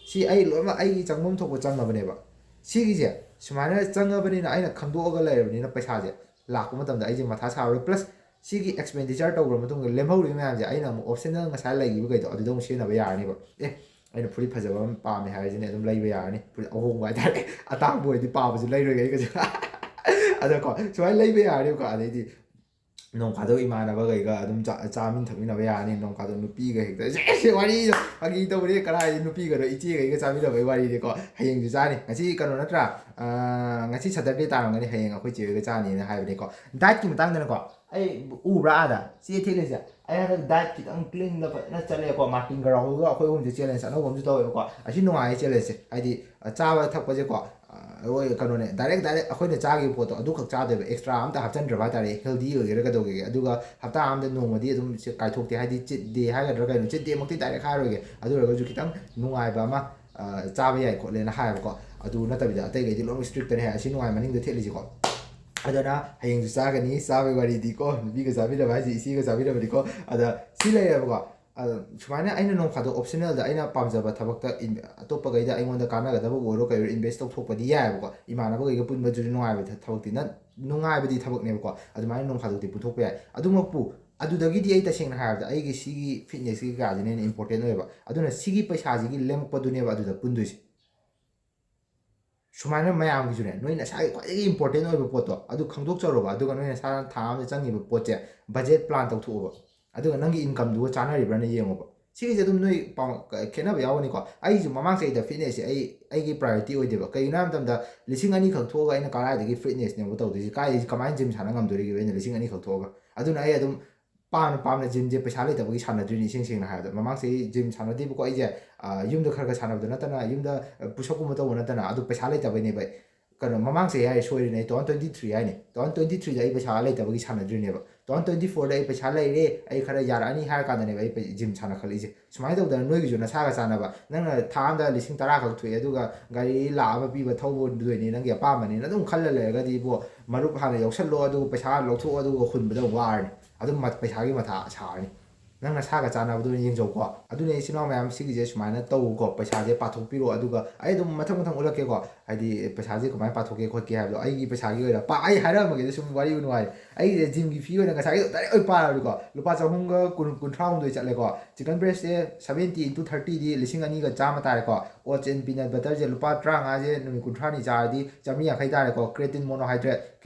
ꯁꯤ ꯑꯩ ꯂꯣꯏꯅꯃꯛ ꯑꯩꯒꯤ ꯆꯪꯐꯝ ꯊꯣꯛꯄ ꯆꯪꯉꯕꯅꯦꯕ꯫ ꯁꯤꯒꯤꯁꯦ ꯁꯨꯃꯥꯏꯅ ꯆꯪꯉꯕꯅꯤꯅ, ꯑꯩꯅ ꯈꯪꯗꯣꯛꯑꯒ ꯂꯩꯔꯕꯅꯤꯅ, ꯄꯩꯁꯥꯁꯦ ꯂꯥꯛꯄ ꯃꯇꯝꯗ ꯑꯩꯁꯦ ꯃꯊꯥ ꯁꯥꯔꯔꯣꯏ꯫ Plus ꯁꯤꯒꯤ expenditure ꯇꯧꯈ꯭ꯔ ꯃꯇꯨꯡꯗ ꯂꯦꯝꯍꯧꯔꯤꯕ ꯃꯌꯥꯝꯁꯦ ꯑꯩꯅ ꯑꯃꯨꯛ optional ꯉꯁꯥꯏ ꯂꯩꯈꯤꯕꯈꯩꯗꯣ ꯑꯗꯨꯗ ꯑꯃꯨꯛ ꯁꯤꯖꯤꯟꯅꯕ ꯌꯥꯔꯅꯤꯕ꯫ ꯑꯦ, ꯑꯩꯅ ꯐꯨꯔꯤꯠ ꯐꯖꯕ ꯑꯃ ꯄꯥꯝꯃꯦ ꯍꯥꯏꯔꯤꯁꯤꯅꯦ, ꯑꯗꯨꯝ ꯂꯩꯕ ꯌꯥꯔꯅꯤ꯫ ꯐꯨꯔꯤꯠ ꯑꯍꯣꯡꯕ ꯍꯥꯏꯇꯥꯔꯦ, ꯑꯇꯥꯡꯕ ꯑꯣꯏꯔꯗꯤ ꯄꯥꯕꯁꯨ ꯂꯩꯔꯣꯏꯒꯦ ꯑꯩ ꯀꯩꯁꯨ꯫ ꯑꯗꯀꯣ, ꯁꯨꯃꯥꯏꯅ ꯂꯩꯕ ꯌꯥꯔꯅꯤꯕꯀꯣ꯫ ꯑꯗꯩꯗꯤ ꯅꯣꯡ ꯐꯥꯗꯣꯛ ꯏꯃꯥꯟꯅꯕꯈꯩꯒ ꯑꯗꯨꯝ ꯆꯥ- ꯆꯥꯃꯤꯟ ꯊꯛꯃꯤꯟꯅꯕ ꯌꯥꯅꯤ꯫ ꯅꯣꯡ ꯐꯥꯗꯣꯛ ꯅꯨꯄꯤꯒ ꯍꯦꯛꯇ, ꯁꯦ, ꯁꯦ, ꯋꯥꯔꯤꯗꯣ ꯐꯥꯒꯤ ꯇꯧꯕꯅꯦ, ꯀꯗꯥꯏꯗꯩ ꯅꯨꯄꯤꯒꯗꯣ, ꯏꯆꯦꯈꯩꯒ ꯆꯥꯃꯤꯟꯅꯕꯒꯤ ꯋꯥꯔꯤꯅꯤꯀꯣ꯫ ꯍꯌꯦꯡꯁꯨ ꯆꯥꯅꯤ꯫ ꯉꯁꯤ ꯀꯩꯅꯣ ꯅꯠꯇ꯭ꯔꯥ? ꯑꯥ, ꯉꯁꯤ Saturday ꯇꯥꯔꯝꯒꯅꯤ, ꯍꯌꯦꯡ ꯑꯩꯈꯣꯏ ꯆꯦ ꯍꯣꯏꯒ ꯆꯥꯅꯤꯅ ꯍꯥꯏꯕꯅꯤꯀꯣ꯫ Dietꯀꯤ ꯃꯇꯥꯡꯗꯅꯀꯣ, ꯑꯩ ꯎꯕ꯭ꯔꯥ ꯑꯥꯗ ꯆꯦ ꯊꯦꯠꯂꯤꯁꯦ? ꯑꯩ ꯍꯟꯗꯛ diet ꯈꯤꯇꯪ cleanꯗ ꯐꯖꯅ ꯆꯠꯂꯦꯀꯣ꯫ ꯃꯥꯔꯇꯤꯟꯒ ꯔꯥꯍꯨꯜꯒ ꯑꯩꯈꯣꯏ ꯑꯍꯨꯝꯁꯦ challenge ꯑꯅꯧꯕ ꯑꯃꯁꯨ ꯇꯧꯋꯦꯕꯀꯣ꯫ ꯑꯁꯤ ꯅꯨꯡꯉꯥꯏꯌꯦ challengeꯁꯦ, ꯍꯥꯏꯗꯤ, ꯑ, ꯆꯥꯕ ꯊꯛꯄꯁꯦꯀꯣ, ꯑ, ꯍꯣꯏ, ꯀꯩꯅꯣꯅꯦ, direct direct ꯑꯩꯈꯣꯏꯅ ꯆꯥꯈꯤꯕ ꯄꯣꯠꯇꯣ ꯑꯗꯨꯈꯛ ꯆꯥꯗꯣꯏꯕ, extra ꯑꯝꯇ ꯍꯥꯞꯆꯤꯟꯗ꯭ꯔꯕ ꯍꯥꯏꯇꯥꯔꯦ꯫ Healthy ꯑꯣꯏꯒꯦꯔꯥ ꯀꯩꯗꯧꯒꯦꯒꯦ꯫ ꯑꯗꯨꯒ ꯍꯞꯇꯥ ꯑꯃꯗ ꯅꯣꯡꯃꯗꯤ ꯑꯗꯨꯝ ꯁꯤ ꯀꯥꯏꯊꯣꯛꯇꯦ, ꯍꯥꯏꯗꯤ cheat day ꯍꯥꯏꯒꯗ꯭ꯔꯥ ꯀꯩꯅꯣ, cheat dayꯃꯛꯇꯤ direct ꯍꯥꯏꯔꯣꯏꯒꯦ, ꯑꯗꯨ ꯑꯣꯏꯔꯒꯁꯨ ꯈꯤꯇꯪ ꯅꯨꯡꯉꯥꯏꯕ ꯑꯃ, ꯑ, ꯆꯥꯕ ꯌꯥꯏ ꯈꯣꯠꯂꯦꯅ ꯍꯥꯏꯌꯦꯕꯀꯣ꯫ ꯑꯗꯨ ꯅꯠꯇꯕꯤꯗ ꯑꯇꯩꯈꯩꯗꯤ ꯂꯣꯏꯅ strictꯅꯦ꯫ ꯑꯁꯤ ꯅꯨꯡꯉꯥꯏ ꯃꯅꯤꯡꯗ ꯊꯦꯠꯂꯤꯁꯤꯀꯣ꯫ ꯑꯗꯨꯅ ꯍꯌꯦꯡꯁꯨ ꯆꯥꯒꯅꯤ, ꯆꯥꯕꯒꯤ ꯋꯥꯔꯤꯗꯤꯀꯣ, ꯅꯨꯄꯤꯒ ꯆꯥꯃꯤꯟꯅꯕ ꯍꯥꯏꯁꯦ ꯏꯆꯦꯒ ꯆꯥꯃꯤꯟꯅꯕꯅꯤꯀꯣ꯫ ꯑꯗ ꯁꯤ ꯂꯩꯔꯦꯕꯀꯣ꯫ ꯑꯗ ꯁꯨꯃꯥꯏꯅ ꯑꯩꯅ ꯅꯣꯡ ꯐꯥꯗꯣꯛ optionalꯗ ꯑꯩꯅ ꯄꯥꯝꯖꯕ ꯊꯕꯛꯇ ꯏꯟ-, ꯑꯇꯣꯞꯄꯈꯩꯗ ꯑꯩꯉꯣꯟꯗ ꯀꯥꯟꯅꯒꯗꯕ ꯑꯣꯏꯔꯣ ꯀꯩ ꯑꯣꯏꯔꯣ invest ꯇꯧꯊꯣꯛꯄꯗꯤ ꯌꯥꯏꯑꯕꯀꯣ꯫ ꯏꯃꯥꯟꯅꯕꯈꯩꯒ ꯄꯨꯟꯕꯗꯨꯁꯨ ꯅꯨꯡꯉꯥꯏꯕ ꯊ-, ꯊꯕꯛꯇꯤ ꯅꯠ-, ꯅꯨꯡꯉꯥꯏꯕꯗꯤ ꯊꯕꯛꯅꯦꯕꯀꯣ꯫ ꯑꯗꯨꯃꯥꯏꯅ ꯅꯣꯡ ꯐꯥꯗꯣꯛꯇꯤ ꯄꯨꯊꯣꯛꯄ ꯌꯥꯏ꯫ ꯑꯗꯨꯃꯛꯄꯨ, ꯑꯗꯨꯗꯒꯤꯗꯤ ꯑꯩ ꯇꯁꯦꯡꯅ ꯍꯥꯏꯔꯕꯗ ꯑꯩꯒꯤ ꯁꯤꯒꯤ fitnessꯀꯤ ꯀꯩꯀꯥꯁꯤꯅ ꯍꯦꯟꯅ important ꯑꯣꯏꯌꯦꯕ꯫ ꯑꯗꯨꯅ ꯁꯤꯒꯤ ꯄꯩꯁꯥꯁꯤꯒꯤ ꯂꯦꯝꯃꯛꯄꯗꯨꯅꯦꯕ ꯑꯗꯨꯗ ꯄꯨꯟꯗꯣꯏꯁꯦ꯫ ꯁꯨꯃꯥꯏꯅ ꯃꯌꯥꯝꯒꯤꯁꯨꯅꯦ, ꯅꯣꯏ ꯅꯁꯥꯒꯤ ꯈ꯭ꯋꯥꯏꯗꯒꯤ important ꯑꯣꯏꯕ ꯄꯣꯠꯇꯣ ꯑꯗꯨ ꯈꯪꯗꯣꯛꯆꯔꯣꯕ꯫ ꯑꯗꯨꯒ ꯅꯣꯏ ꯅꯁꯥꯅ ꯊꯥ ꯑꯃꯗ ꯆꯪꯉꯤꯕ ꯄꯣꯠꯁꯦ budget plan ꯇꯧꯊꯣꯛꯑꯣꯕ꯫ ꯑꯗꯨꯒ ꯅꯪꯒꯤ incomeꯗꯨꯒ ꯆꯥꯟꯅꯔꯤꯕ꯭ꯔꯥꯅ ꯌꯦꯡꯉꯣꯕ꯫ ꯁꯤꯒꯤꯁꯦ ꯑꯗꯨꯝ ꯅꯣꯏ ꯄꯥꯎ-, ꯈꯦꯠꯅꯕ ꯌꯥꯎꯒꯅꯤꯀꯣ꯫ ꯑꯩꯁꯨ ꯃꯃꯥꯡ ꯆꯍꯤꯗ fitnessꯁꯦ ꯑꯩ, ꯑꯩꯒꯤ priority ꯑꯣꯏꯗꯦꯕ꯫ ꯀꯩꯒꯤꯅꯣ ꯍꯥꯏꯕ ꯃꯇꯝꯗ ꯂꯤꯁꯤꯡ ꯑꯅꯤꯈꯛ ꯊꯣꯛꯑꯒ ꯑꯩꯅ ꯀꯗꯥꯏꯗꯒꯤ fitnessꯅꯦꯕ ꯇꯧꯗꯣꯏꯁꯦ? ꯀꯥꯏꯗꯒꯤ, ꯀꯃꯥꯏꯅ gym ꯁꯥꯟꯅ ꯉꯝꯗꯣꯔꯤꯒꯦ ꯑꯩꯅ ꯂꯤꯁꯤꯡ ꯑꯅꯤꯈꯛ ꯊꯣꯛꯑꯒ? ꯑꯗꯨꯅ ꯑꯩ ꯑꯗꯨꯝ ꯄꯥꯝꯅ ꯄꯥꯝꯅ gymꯁꯦ ꯄꯩꯁꯥ ꯂꯩꯇꯕꯒꯤ ꯁꯥꯟꯅꯗ꯭ꯔꯤꯅꯤ, ꯏꯁꯦꯡ ꯁꯦꯡꯅ ꯍꯥꯏꯔꯕꯗ꯫ ꯃꯃꯥꯡ ꯆꯍꯤ gym ꯁꯥꯟꯅꯗꯦꯕꯀꯣ ꯑꯩꯁꯦ꯫ ꯑ, ꯌꯨꯝꯗ ꯈꯔ ꯈꯔ ꯁꯥꯟꯅꯕꯗꯣ ꯅꯠꯇꯅ, ꯌꯨꯝꯗ, ꯑ, push-upꯀꯨꯝꯕ ꯇꯧꯕ ꯅꯠꯇꯅ, ꯑꯗꯨ ꯄꯩꯁꯥ ꯂꯩꯇꯕꯩꯅꯦꯕ ꯑꯩ꯫ ꯀꯩꯅꯣ, ꯃꯃꯥꯡ ꯆꯍꯤ ꯍꯥꯏꯔꯦ, ꯁꯣꯏꯔꯤꯅꯦ, ꯑꯩ two thousand twenty-three ꯍꯥꯏꯅꯦ꯫ Two thousand twenty-threeꯗ ꯑꯩ ꯄꯩꯁꯥ ꯂꯩꯇꯕꯒꯤ ꯁꯥꯟꯅꯗ꯭ꯔꯤꯅꯦꯕ꯫ Two thousand twenty-fourꯗ ꯑꯩ ꯄꯩꯁꯥ ꯂꯩꯔꯦ, ꯑꯩ ꯈꯔ ꯌꯥꯔꯛꯑꯅꯤ ꯍꯥꯏꯔ ꯀꯥꯟꯗꯅꯦꯕ ꯑꯩ ꯄꯩ-, gym ꯁꯥꯟꯅꯈꯠꯂꯛꯏꯁꯦ꯫ ꯁꯨꯃꯥꯏꯅ ꯇꯧꯗꯅ ꯅꯣꯏꯒꯤꯁꯨ ꯅꯁꯥꯒ ꯆꯥꯟꯅꯕ, ꯅꯪꯅ ꯊꯥ ꯑꯃꯗ ꯂꯤꯁꯤꯡ ꯇꯔꯥ ꯈꯛ ꯊꯣꯛꯑꯦ, ꯑꯗꯨꯒ ꯒꯥꯔꯤ ꯂꯥꯛ ꯑꯃ ꯄꯤꯕ ꯊꯧꯕꯗꯣꯏꯅꯤ, ꯅꯪꯒꯤ ꯑꯄꯥꯝꯕꯅꯤꯅ ꯑꯗꯨꯝ ꯈꯜꯂ ꯂꯩꯔꯒꯗꯤ ꯏꯕꯣ, ꯃꯔꯨꯞ ꯍꯥꯟꯅ ꯌꯥꯎꯁꯜꯂꯣ, ꯑꯗꯨꯒ ꯄꯩꯁꯥ ꯂꯧꯊꯣꯛꯑꯣ, ꯑꯗꯨꯒ ꯍꯨꯟꯕꯗ ꯋꯥꯔꯅꯤ꯫ ꯑꯗꯨꯝ ꯃ-, ꯄꯩꯁꯥꯒꯤ ꯃꯊꯥ ꯁꯥꯔꯅꯤ꯫ ꯅꯪ ꯅꯁꯥꯒ ꯆꯥꯟꯅꯕꯗꯣ ꯑꯣꯏꯅ ꯌꯦꯡꯖꯧꯀꯣ꯫ ꯑꯗꯨꯅ ꯏꯆꯤꯟ ꯏꯅꯥꯎ ꯃꯌꯥꯝ, ꯁꯤꯒꯤꯁꯦ ꯁꯨꯃꯥꯏꯅ ꯇꯧꯀꯣ, ꯄꯩꯁꯥꯁꯦ ꯄꯥꯊꯣꯛꯄꯤꯔꯣ꯫ ꯑꯗꯨꯒ ꯑꯩ ꯑꯗꯨꯝ ꯃꯊꯪ ꯃꯊꯪ ꯎꯠꯂꯛꯀꯦꯀꯣ꯫ ꯍꯥꯏꯗꯤ ꯄꯩꯁꯥꯁꯦ ꯀꯃꯥꯏꯅ ꯄꯥꯊꯣꯛꯀꯦ ꯈꯣꯠꯀꯦ ꯍꯥꯏꯕꯗꯣ ꯑꯩꯒꯤ ꯄꯩꯁꯥꯒꯤ ꯑꯣꯏꯅ ꯄꯥ ꯑꯩ ꯍꯥꯏꯔꯛꯑꯝꯃꯒꯦꯗ ꯁꯨꯝ ꯋꯥꯔꯤ ꯅꯨꯡꯉꯥꯏ꯫ ꯑꯩꯒꯤꯁꯦ ꯖꯤꯝꯒꯤ ꯐꯤ ꯑꯣꯏꯅ ꯉꯁꯥꯏꯒꯤ ꯗꯥꯏꯔꯦꯛ ꯑꯣꯏꯅ ꯄꯥꯔꯕꯗꯤꯀꯣ, ꯂꯨꯄꯥ ꯆꯍꯨꯝꯒ ꯀꯨꯟ ꯀꯨꯟꯊ꯭ꯔꯥ ꯍꯨꯝꯗꯣꯏ ꯆꯠꯂꯦꯀꯣ꯫ ꯆꯤꯀꯟ ꯕ꯭ꯔꯦꯁꯁꯦ ꯁꯕꯦꯟꯇꯤ ꯏꯟꯇꯨ ꯊꯥꯔꯇꯤꯗꯤ ꯂꯤꯁꯤꯡ ꯑꯅꯤꯒ ꯆꯥꯝꯃ ꯇꯥꯔꯦꯀꯣ꯫ ꯑꯣꯠꯁ ꯑꯦꯟ ꯄꯤꯅꯠ ꯕꯇꯔꯁꯦ ꯂꯨꯄꯥ ꯇꯔꯥꯃꯉꯥꯁꯦ ꯅꯨꯃꯤꯠ ꯀꯨꯟꯊ꯭ꯔꯥꯅꯤ ꯆꯥꯔꯗꯤ ꯆꯥꯝꯃꯔꯤ ꯌꯥꯡꯈꯩ ꯇꯥꯔꯦꯀꯣ꯫ ꯀ꯭ꯔꯦꯇꯤꯟ ꯃꯣꯅꯣꯍꯥꯏꯗ꯭ꯔꯦꯠ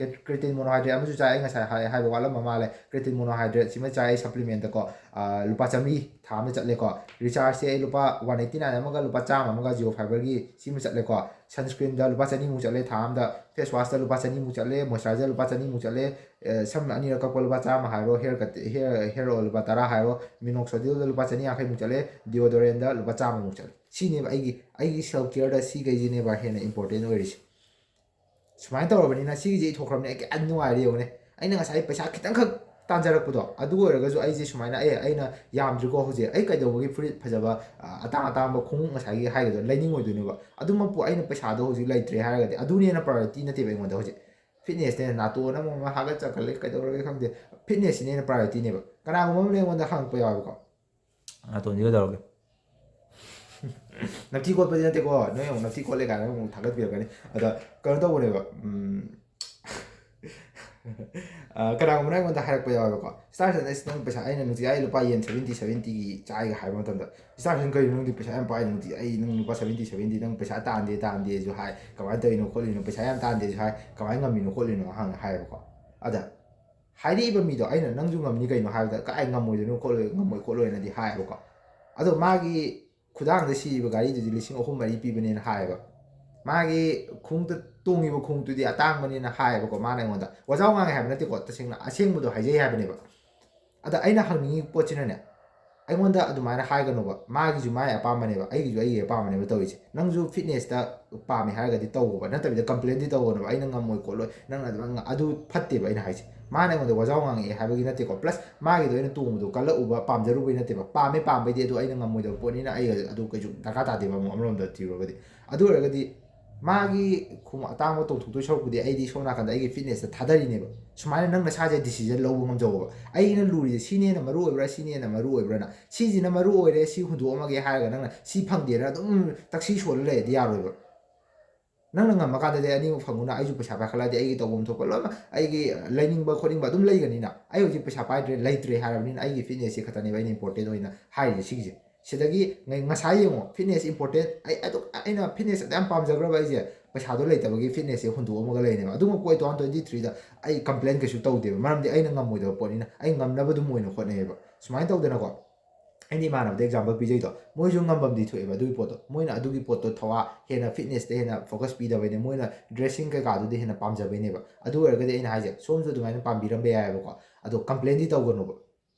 ꯀ꯭ꯔꯦꯇꯤꯟ ꯃꯣꯅꯣꯍꯥꯏꯗ꯭ꯔꯦꯠ ꯑꯃꯁꯨ ꯆꯥꯏ ꯑꯩ ꯉꯁꯥꯏ ꯍꯥꯏ ꯍꯥꯏꯕ ꯋꯥꯠꯂꯝꯕ ꯃꯥꯜꯂꯦ꯫ ꯀ꯭ꯔꯦꯇꯤꯟ ꯃꯣꯅꯣꯍꯥꯏꯗ꯭ꯔꯦꯠ ꯁꯤꯃ ꯆꯥꯏ ꯑꯩ ꯁꯄ꯭ꯂꯤꯃꯦꯟꯇꯀꯣ꯫ ꯂꯨꯄꯥ ꯆꯥꯝꯃꯔꯤ ꯊꯥ ꯑꯃꯗ ꯆꯠꯂꯦꯀꯣ꯫ ꯔꯤꯆꯥꯔꯖꯁꯦ ꯑꯩ ꯂꯨꯄꯥ ꯋꯥꯟ ꯑꯩꯠꯇꯤ ꯅꯥꯏꯟ ꯑꯃꯒ ꯂꯨꯄꯥ ꯆꯥꯝꯃ ꯑꯃꯒ ꯖꯤꯑꯣ ꯐꯥꯏꯕꯔꯒꯤ ꯁꯤꯃ ꯆꯠꯂꯦꯀꯣ꯫ ꯁꯟꯁꯀ꯭ꯔꯤꯟꯗ ꯂꯨꯄꯥ ꯆꯅꯤꯃꯨꯛ ꯆꯠꯂꯦ ꯊꯥ ꯑꯃꯗ꯫ ꯐꯦꯁ ꯋꯥꯁꯇ ꯂꯨꯄꯥ ꯆꯅꯤꯃꯨꯛ ꯆꯠꯂꯦ, ꯃꯣꯏꯆꯔꯥꯏꯖꯔ ꯂꯨꯄꯥ ꯆꯅꯤꯃꯨꯛ ꯆꯠꯂꯦ꯫ ꯁꯝ ꯑꯅꯤꯔꯛ ꯀꯛꯄ ꯂꯨꯄꯥ ꯆꯥꯝꯃ ꯍꯥꯏꯔꯣ, ꯍꯦꯌꯔ ꯀꯠ ꯍꯦꯌꯔ ꯍꯦꯌꯔ ꯑꯣꯏꯜ ꯂꯨꯄꯥ ꯇꯔꯥ ꯍꯥꯏꯔꯣ, ꯃꯤꯅꯣꯛꯁꯣꯗꯤꯜꯗ ꯂꯨꯄꯥ ꯆꯅꯤ ꯌꯥꯡꯈꯩꯃꯨꯛ ꯆꯠꯂꯦ꯫ ꯗꯤꯑꯣꯗꯣꯔꯦꯟꯗ ꯂꯨꯄꯥ ꯆꯥꯝꯃꯃꯨꯛ ꯆꯠꯂꯦ꯫ ꯁꯤꯅꯦꯕ ꯑꯩꯒꯤ ꯑꯩꯒꯤ ꯁꯦꯜꯐ ꯀꯤꯌꯔꯗ ꯁꯤꯈꯩꯁꯤꯅꯦꯕ ꯍꯦꯟꯅ ꯏꯝꯄꯣꯔꯇꯦꯟ ꯑꯣꯏꯔꯤꯁꯦ꯫ ꯁꯨꯃꯥꯏꯅ ꯇꯧꯔꯕꯅꯤꯅ ꯁꯤꯒꯤꯁꯦ ꯏꯊꯣꯛꯈ꯭ꯔꯕꯅꯤ ꯑꯩ ꯀꯌꯥ ꯅꯨꯡꯉꯥꯏꯔꯦ ꯌꯦꯡꯉꯨꯅꯦ꯫ ꯑꯩꯅ ꯉꯁꯥꯏ ꯄꯩꯁꯥ ꯈꯤꯇꯪꯈꯛ ꯇꯥꯟꯖꯔꯛꯄꯗꯣ ꯑꯗꯨ ꯑꯣꯏꯔꯒꯁꯨ ꯑꯩꯁꯦ ꯁꯨꯃꯥꯏꯅ ꯑꯦ ꯑꯩꯅ ꯌꯥꯝꯗ꯭ꯔꯤꯀꯣ ꯍꯧꯖꯤꯛ ꯑꯩ ꯀꯩꯗꯧꯕꯒꯤ ꯐꯨꯔꯤꯠ ꯐꯖꯕ ꯑꯇꯥꯡ ꯑꯇꯥꯡꯕ ꯈꯣꯡꯎꯞ ꯉꯁꯥꯏꯒꯤ ꯍꯥꯏꯒꯗ꯭ꯔꯥ ꯂꯩꯅꯤꯡꯉꯣꯏꯗꯣꯏꯅꯣꯕ? ꯑꯗꯨꯃꯛꯄꯨ ꯑꯩꯅ ꯄꯩꯁꯥꯗꯣ ꯍꯧꯖꯤꯛ ꯂꯩꯇ꯭ꯔꯦ ꯍꯥꯏꯔꯒꯗꯤ ꯑꯗꯨꯅ ꯍꯦꯟꯅ ꯄ꯭ꯔꯥꯏꯌꯣꯔꯤꯇꯤ ꯅꯠꯇꯦꯕ ꯑꯩꯉꯣꯟꯗ ꯍꯧꯖꯤꯛ꯫ ꯐꯤꯠꯅꯦꯁꯅꯦ ꯅꯥꯇꯣꯟ ꯑꯃ ꯑꯃ ꯍꯥꯒꯠꯆ ꯈꯜꯂꯦ ꯀꯩꯗꯧꯔꯒꯦ ꯈꯪꯗꯦ꯫ ꯐꯤꯠꯅꯦꯁꯁꯤꯅ ꯍꯦꯟꯅ ꯄ꯭ꯔꯥꯏꯌꯣꯔꯤꯇꯤꯅꯦꯕ꯫ ꯀꯅꯥꯒꯨꯝꯕ ꯑꯃꯅ ꯑꯩꯉꯣꯟꯗ ꯍꯪꯉꯛꯄ ꯌꯥꯎꯋꯦꯕꯀꯣ꯫ ꯅꯥꯇꯣꯟꯁꯤ ꯀꯩꯗꯧꯔꯒꯦ? ꯅꯞꯊꯤ ꯈꯣꯠꯄꯗꯤ ꯅꯠꯇꯦꯀꯣ, ꯅꯣꯏ ꯑꯃꯨꯛ ꯅꯞꯊꯤ ꯈꯣꯠꯂꯦ ꯀꯥꯏꯅ ꯑꯃꯨꯛ ꯊꯥꯒꯠꯄꯤꯔꯛꯀꯅꯤ꯫ ꯑꯗ ꯀꯩꯅꯣ ꯇꯧꯕꯅꯦꯕ, ꯎꯝ, ꯑ, ꯀꯅꯥꯒꯨꯝꯕꯅ ꯑꯩꯉꯣꯟꯗ ꯍꯥꯏꯔꯛꯄ ꯌꯥꯎꯋꯦꯕꯀꯣ, "ꯁ꯭ꯇꯥꯔ ꯁꯟ, ꯑꯁ, ꯅꯪ ꯄꯩꯁꯥ, ꯑꯩꯅ ꯅꯨꯡꯇꯤ ꯑꯩ ꯂꯨꯄꯥ ꯌꯦꯟ ꯁꯕꯦꯟꯇꯤ ꯁꯕꯦꯟꯇꯤꯒꯤ ꯆꯥꯏꯒ" ꯍꯥꯏꯕ ꯃꯇꯝꯗ, "ꯁ꯭ꯇꯥꯔ ꯁꯟ, ꯀꯩꯅꯣ ꯅꯪꯗꯤ ꯄꯩꯁꯥ ꯌꯥꯝ ꯄꯥꯏ, ꯅꯨꯡꯇꯤ ꯑꯩ ꯅꯪ ꯂꯨꯄꯥ ꯁꯕꯦꯟꯇꯤ ꯁꯕꯦꯟꯇꯤ ꯅꯪ ꯄꯩꯁꯥ ꯇꯥꯟꯗꯦ ꯇꯥꯟꯗꯦꯁꯨ ꯍꯥꯏ, ꯀꯃꯥꯏꯅ ꯇꯧꯔꯤꯅꯣ ꯈꯣꯠꯂꯤꯅꯣ, ꯄꯩꯁꯥ ꯌꯥꯝ ꯇꯥꯟꯗꯦꯁꯨ ꯍꯥꯏ, ꯀꯃꯥꯏꯅ ꯉꯝꯃꯤꯅꯣ ꯈꯣꯠꯂꯤꯅꯣ?" ꯍꯪ ꯍꯥꯏꯌꯦꯕꯀꯣ꯫ ꯑꯗ ꯍꯥꯏꯔꯛꯏꯕ ꯃꯤꯗꯣ ꯑꯩꯅ "ꯅꯪꯁꯨ ꯉꯝꯅꯤ ꯀꯩꯅꯣ" ꯍꯥꯏꯕꯗ "ꯀꯥꯏ ꯉꯝꯃꯣꯏꯗꯣꯏꯅꯣ ꯈꯣꯠꯂꯣꯏ ꯉꯝꯃꯣꯏ ꯈꯣꯠꯂꯣꯏꯅꯗꯤ" ꯍꯥꯏꯌꯦꯕꯀꯣ꯫ ꯑꯗꯣ ꯃꯥꯒꯤ ꯈꯨꯗꯥꯡꯗ ꯁꯤꯔꯤꯕ ꯘꯔꯤꯗꯨꯗꯤ ꯂꯤꯁꯤꯡ ꯑꯍꯨꯝ ꯃꯔꯤ ꯄꯤꯕꯅꯦꯅ ꯍꯥꯏꯌꯦꯕ꯫ ꯃꯥꯒꯤ ꯈꯣꯡꯎꯞꯇ ꯇꯣꯡꯉꯤꯕ ꯈꯣꯡꯎꯞꯇꯨꯗꯤ ꯑꯇꯥꯡꯕꯅꯦꯅ ꯍꯥꯏꯌꯦꯕꯀꯣ ꯃꯥꯅ ꯑꯩꯉꯣꯟꯗ꯫ ꯋꯥꯖꯥꯎ ꯉꯥꯡꯉꯦ ꯍꯥꯏꯕ ꯅꯠꯇꯦꯀꯣ, ꯇꯁꯦꯡꯅ ꯑꯁꯦꯡꯕꯗꯣ ꯍꯥꯏꯖꯩ ꯍꯥꯏꯕꯅꯦꯕ꯫ ꯑꯗ ꯑꯩꯅ ꯍꯪꯅꯤꯡꯉꯤꯕ ꯄꯣꯠꯁꯤꯅꯅꯦ, ꯑꯩꯉꯣꯟꯗ ꯑꯗꯨꯃꯥꯏꯅ ꯍꯥꯏꯒꯅꯣꯕ꯫ ꯃꯥꯒꯤꯁꯨ ꯃꯥꯒꯤ ꯑꯄꯥꯝꯕꯅꯦꯕ, ꯑꯩꯒꯤꯁꯨ ꯑꯩꯒꯤ ꯑꯄꯥꯝꯕꯅꯦꯕ ꯇꯧꯔꯤꯁꯦ꯫ ꯅꯪꯁꯨ ꯐꯤꯠꯅꯦꯁꯇ ꯄꯥꯝꯃꯦ ꯍꯥꯏꯔꯒꯗꯤ ꯇꯧꯕ ꯅꯠꯇꯕꯤꯗ ꯀꯝꯄ꯭ꯂꯦꯟꯗꯤ ꯇꯧꯒꯅꯣꯕ, "ꯑꯩꯅ ꯉꯝꯃꯣꯏ ꯈꯣꯠꯂꯣꯏ, ꯅꯪꯅ ꯑꯗꯨꯃꯥꯏꯅ ꯉ-," ꯑꯗꯨ ꯐꯠꯇꯦꯕ ꯑꯩꯅ ꯍꯥꯏꯁꯦ꯫ ꯃꯥꯅ ꯑꯩꯉꯣꯟꯗ ꯋꯥꯖꯥꯎ ꯉꯥꯡꯉꯛꯑꯦ ꯍꯥꯏꯕꯒꯤ ꯅꯠꯇꯦꯀꯣ, ꯄ꯭ꯂꯁ ꯃꯥꯒꯤꯗꯣ ꯑꯩꯅ ꯇꯣꯡꯕꯗꯣ ꯀꯜꯂꯛꯎꯕ ꯄꯥꯝꯖꯔꯨꯕꯩ ꯅꯠꯇꯦꯕ꯫ ꯄꯥꯝꯃꯦ ꯄꯥꯝꯕꯩꯗꯤ, ꯑꯗꯣ ꯑꯩꯅ ꯉꯝꯃꯣꯏꯗꯕ ꯄꯣꯠꯅꯤꯅ ꯑꯩ ꯑꯗꯨ ꯀꯩꯁꯨ ꯗꯔꯀꯥꯔ ꯇꯥꯗꯦꯕ ꯑꯃꯨꯛ ꯑꯃꯔꯣꯝꯗ ꯊꯤꯔꯨꯔꯒꯗꯤ꯫ ꯑꯗꯨ ꯑꯣꯏꯔꯒꯗꯤ ꯃꯥꯒꯤ ꯈꯣꯡꯎꯞ ꯑꯇꯥꯡꯕ ꯇꯣꯡꯊꯣꯛꯇꯣꯏ ꯁꯔꯨꯛꯄꯨꯗꯤ ꯑꯩꯗꯤ ꯁꯣꯝ ꯅꯥꯀꯟꯗ ꯑꯩꯒꯤ ꯐꯤꯠꯅꯦꯁꯇ ꯊꯥꯗꯔꯤꯅꯦꯕ꯫ ꯁꯨꯃꯥꯏꯅ ꯅꯪ ꯅꯁꯥꯁꯦ ꯗꯤꯁꯤꯖꯟ ꯂꯧꯕ ꯉꯝꯖꯧꯕ꯫ ꯑꯩꯅ ꯂꯨꯔꯤꯁꯦ ꯁꯤꯅ ꯍꯦꯟꯅ ꯃꯔꯨ ꯑꯣꯏꯕ꯭ꯔꯥ, ꯁꯤꯅ ꯍꯦꯟꯅ ꯃꯔꯨ ꯑꯣꯏꯕ꯭ꯔꯥꯅ? ꯁꯤꯁꯤꯅ ꯃꯔꯨ ꯑꯣꯏꯔꯦ, ꯁꯤ ꯍꯨꯟꯗꯣꯛꯑꯝꯃꯒꯦ ꯍꯥꯏꯔꯒ ꯅꯪꯅ ꯁꯤ ꯐꯪꯗꯦꯅ ꯑꯗꯨꯝ ꯇꯛꯁꯤ ꯁꯣꯜꯂ ꯂꯩꯔꯗꯤ ꯌꯥꯔꯣꯏꯕ꯫ ꯅꯪꯅ ꯉꯝꯃꯀꯥꯟꯗꯗꯤ ꯑꯅꯤꯃꯛ ꯐꯪꯉꯨꯅ, ꯑꯩꯁꯨ ꯄꯩꯁꯥ ꯄꯥꯏꯈꯠꯂꯛꯑꯗꯤ ꯑꯩꯒꯤ ꯇꯧꯐꯝ ꯊꯣꯛꯄ ꯂꯣꯏꯅꯃꯛ, ꯑꯩꯒꯤ ꯂꯩꯅꯤꯡꯕ ꯈꯣꯠꯅꯤꯡꯕ ꯑꯗꯨꯝ ꯂꯩꯒꯅꯤꯅ꯫ ꯑꯩ ꯍꯧꯖꯤꯛ ꯄꯩꯁꯥ ꯄꯥꯏꯗ꯭ꯔꯦ, ꯂꯩꯇ꯭ꯔꯦ ꯍꯥꯏꯔꯕꯅꯤꯅ ꯑꯩꯒꯤ ꯐꯤꯠꯅꯦꯁꯁꯤ ꯈꯛꯇꯅꯦꯕ ꯑꯩꯅ ꯏꯝꯄꯣꯔꯇꯦꯟ ꯑꯣꯏꯅ ꯍꯥꯏꯔꯤꯁꯦ ꯁꯤꯒꯤꯁꯦ꯫ ꯁꯤꯗꯒꯤ ꯉ-, ꯉꯁꯥꯏ ꯌꯦꯡꯉꯣ, ꯐꯤꯠꯅꯦꯁ ꯏꯝꯄꯣꯔꯇꯦꯟ, ꯑꯩ ꯑꯗꯨ, ꯑꯩꯅ ꯐꯤꯠꯅꯦꯁ ꯑꯗꯨ ꯌꯥꯝ ꯄꯥꯝꯖꯈ꯭ꯔꯕ ꯑꯩꯁꯦ, ꯄꯩꯁꯥꯗꯣ ꯂꯩꯇꯕꯒꯤ ꯐꯤꯠꯅꯦꯁꯁꯦ ꯍꯨꯟꯗꯣꯛꯑꯝꯃꯒ ꯂꯩꯅꯦꯕ꯫ ꯑꯗꯨꯃꯛꯄꯨ ꯑꯩ ꯇꯨ ꯊꯥꯎꯖꯟ ꯇ꯭ꯋꯦꯟꯇꯤ ꯊ꯭ꯔꯤꯗ ꯑꯩ ꯀꯝꯄ꯭ꯂꯦꯟ ꯀꯩꯁꯨ ꯇꯧꯗꯦꯕ, ꯃꯔꯝꯗꯤ ꯑꯩꯅ ꯉꯝꯃꯣꯏꯗꯕ ꯄꯣꯠꯅꯤꯅ ꯑꯩ ꯉꯝꯅꯕ ꯑꯗꯨꯝ ꯑꯣꯏꯅ ꯍꯣꯠꯅꯩꯌꯦꯕ꯫ ꯁꯨꯃꯥꯏꯅ ꯇꯧꯗꯅꯀꯣ, ꯑꯩꯅ ꯏꯃꯥꯟꯅꯕꯗ ꯑꯦꯛꯖꯥꯝꯄꯜ ꯄꯤꯖꯩꯗꯣ, ꯃꯣꯏꯁꯨ ꯉꯝꯐꯝꯗꯤ ꯊꯣꯛꯑꯦꯕ ꯑꯗꯨꯒꯤ ꯄꯣꯠꯇꯣ, ꯃꯣꯏꯅ ꯑꯗꯨꯒꯤ ꯄꯣꯠꯇꯣ ꯊꯋꯥ ꯍꯦꯟꯅ ꯐꯤꯠꯅꯦꯁꯇ ꯍꯦꯟꯅ ꯐꯣꯀꯁ ꯄꯤꯗꯕꯩꯅꯦ, ꯃꯣꯏꯅ ꯗ꯭ꯔꯦꯁꯤꯡ ꯀꯩꯀꯥꯗꯨꯗꯤ ꯍꯦꯟꯅ ꯄꯥꯝꯖꯕꯩꯅꯦꯕ꯫ ꯑꯗꯨ ꯑꯣꯏꯔꯒꯗꯤ ꯑꯩꯅ ꯍꯥꯏꯁꯦ, ꯁꯣꯝꯁꯨ ꯑꯗꯨꯃꯥꯏꯅ ꯄꯥꯝꯕꯤꯔꯝꯕ ꯌꯥꯏꯑꯕꯀꯣ꯫ ꯑꯗꯣ ꯀꯝꯄ꯭ꯂꯦꯟꯗꯤ ꯇꯧꯒꯅꯨꯕ꯫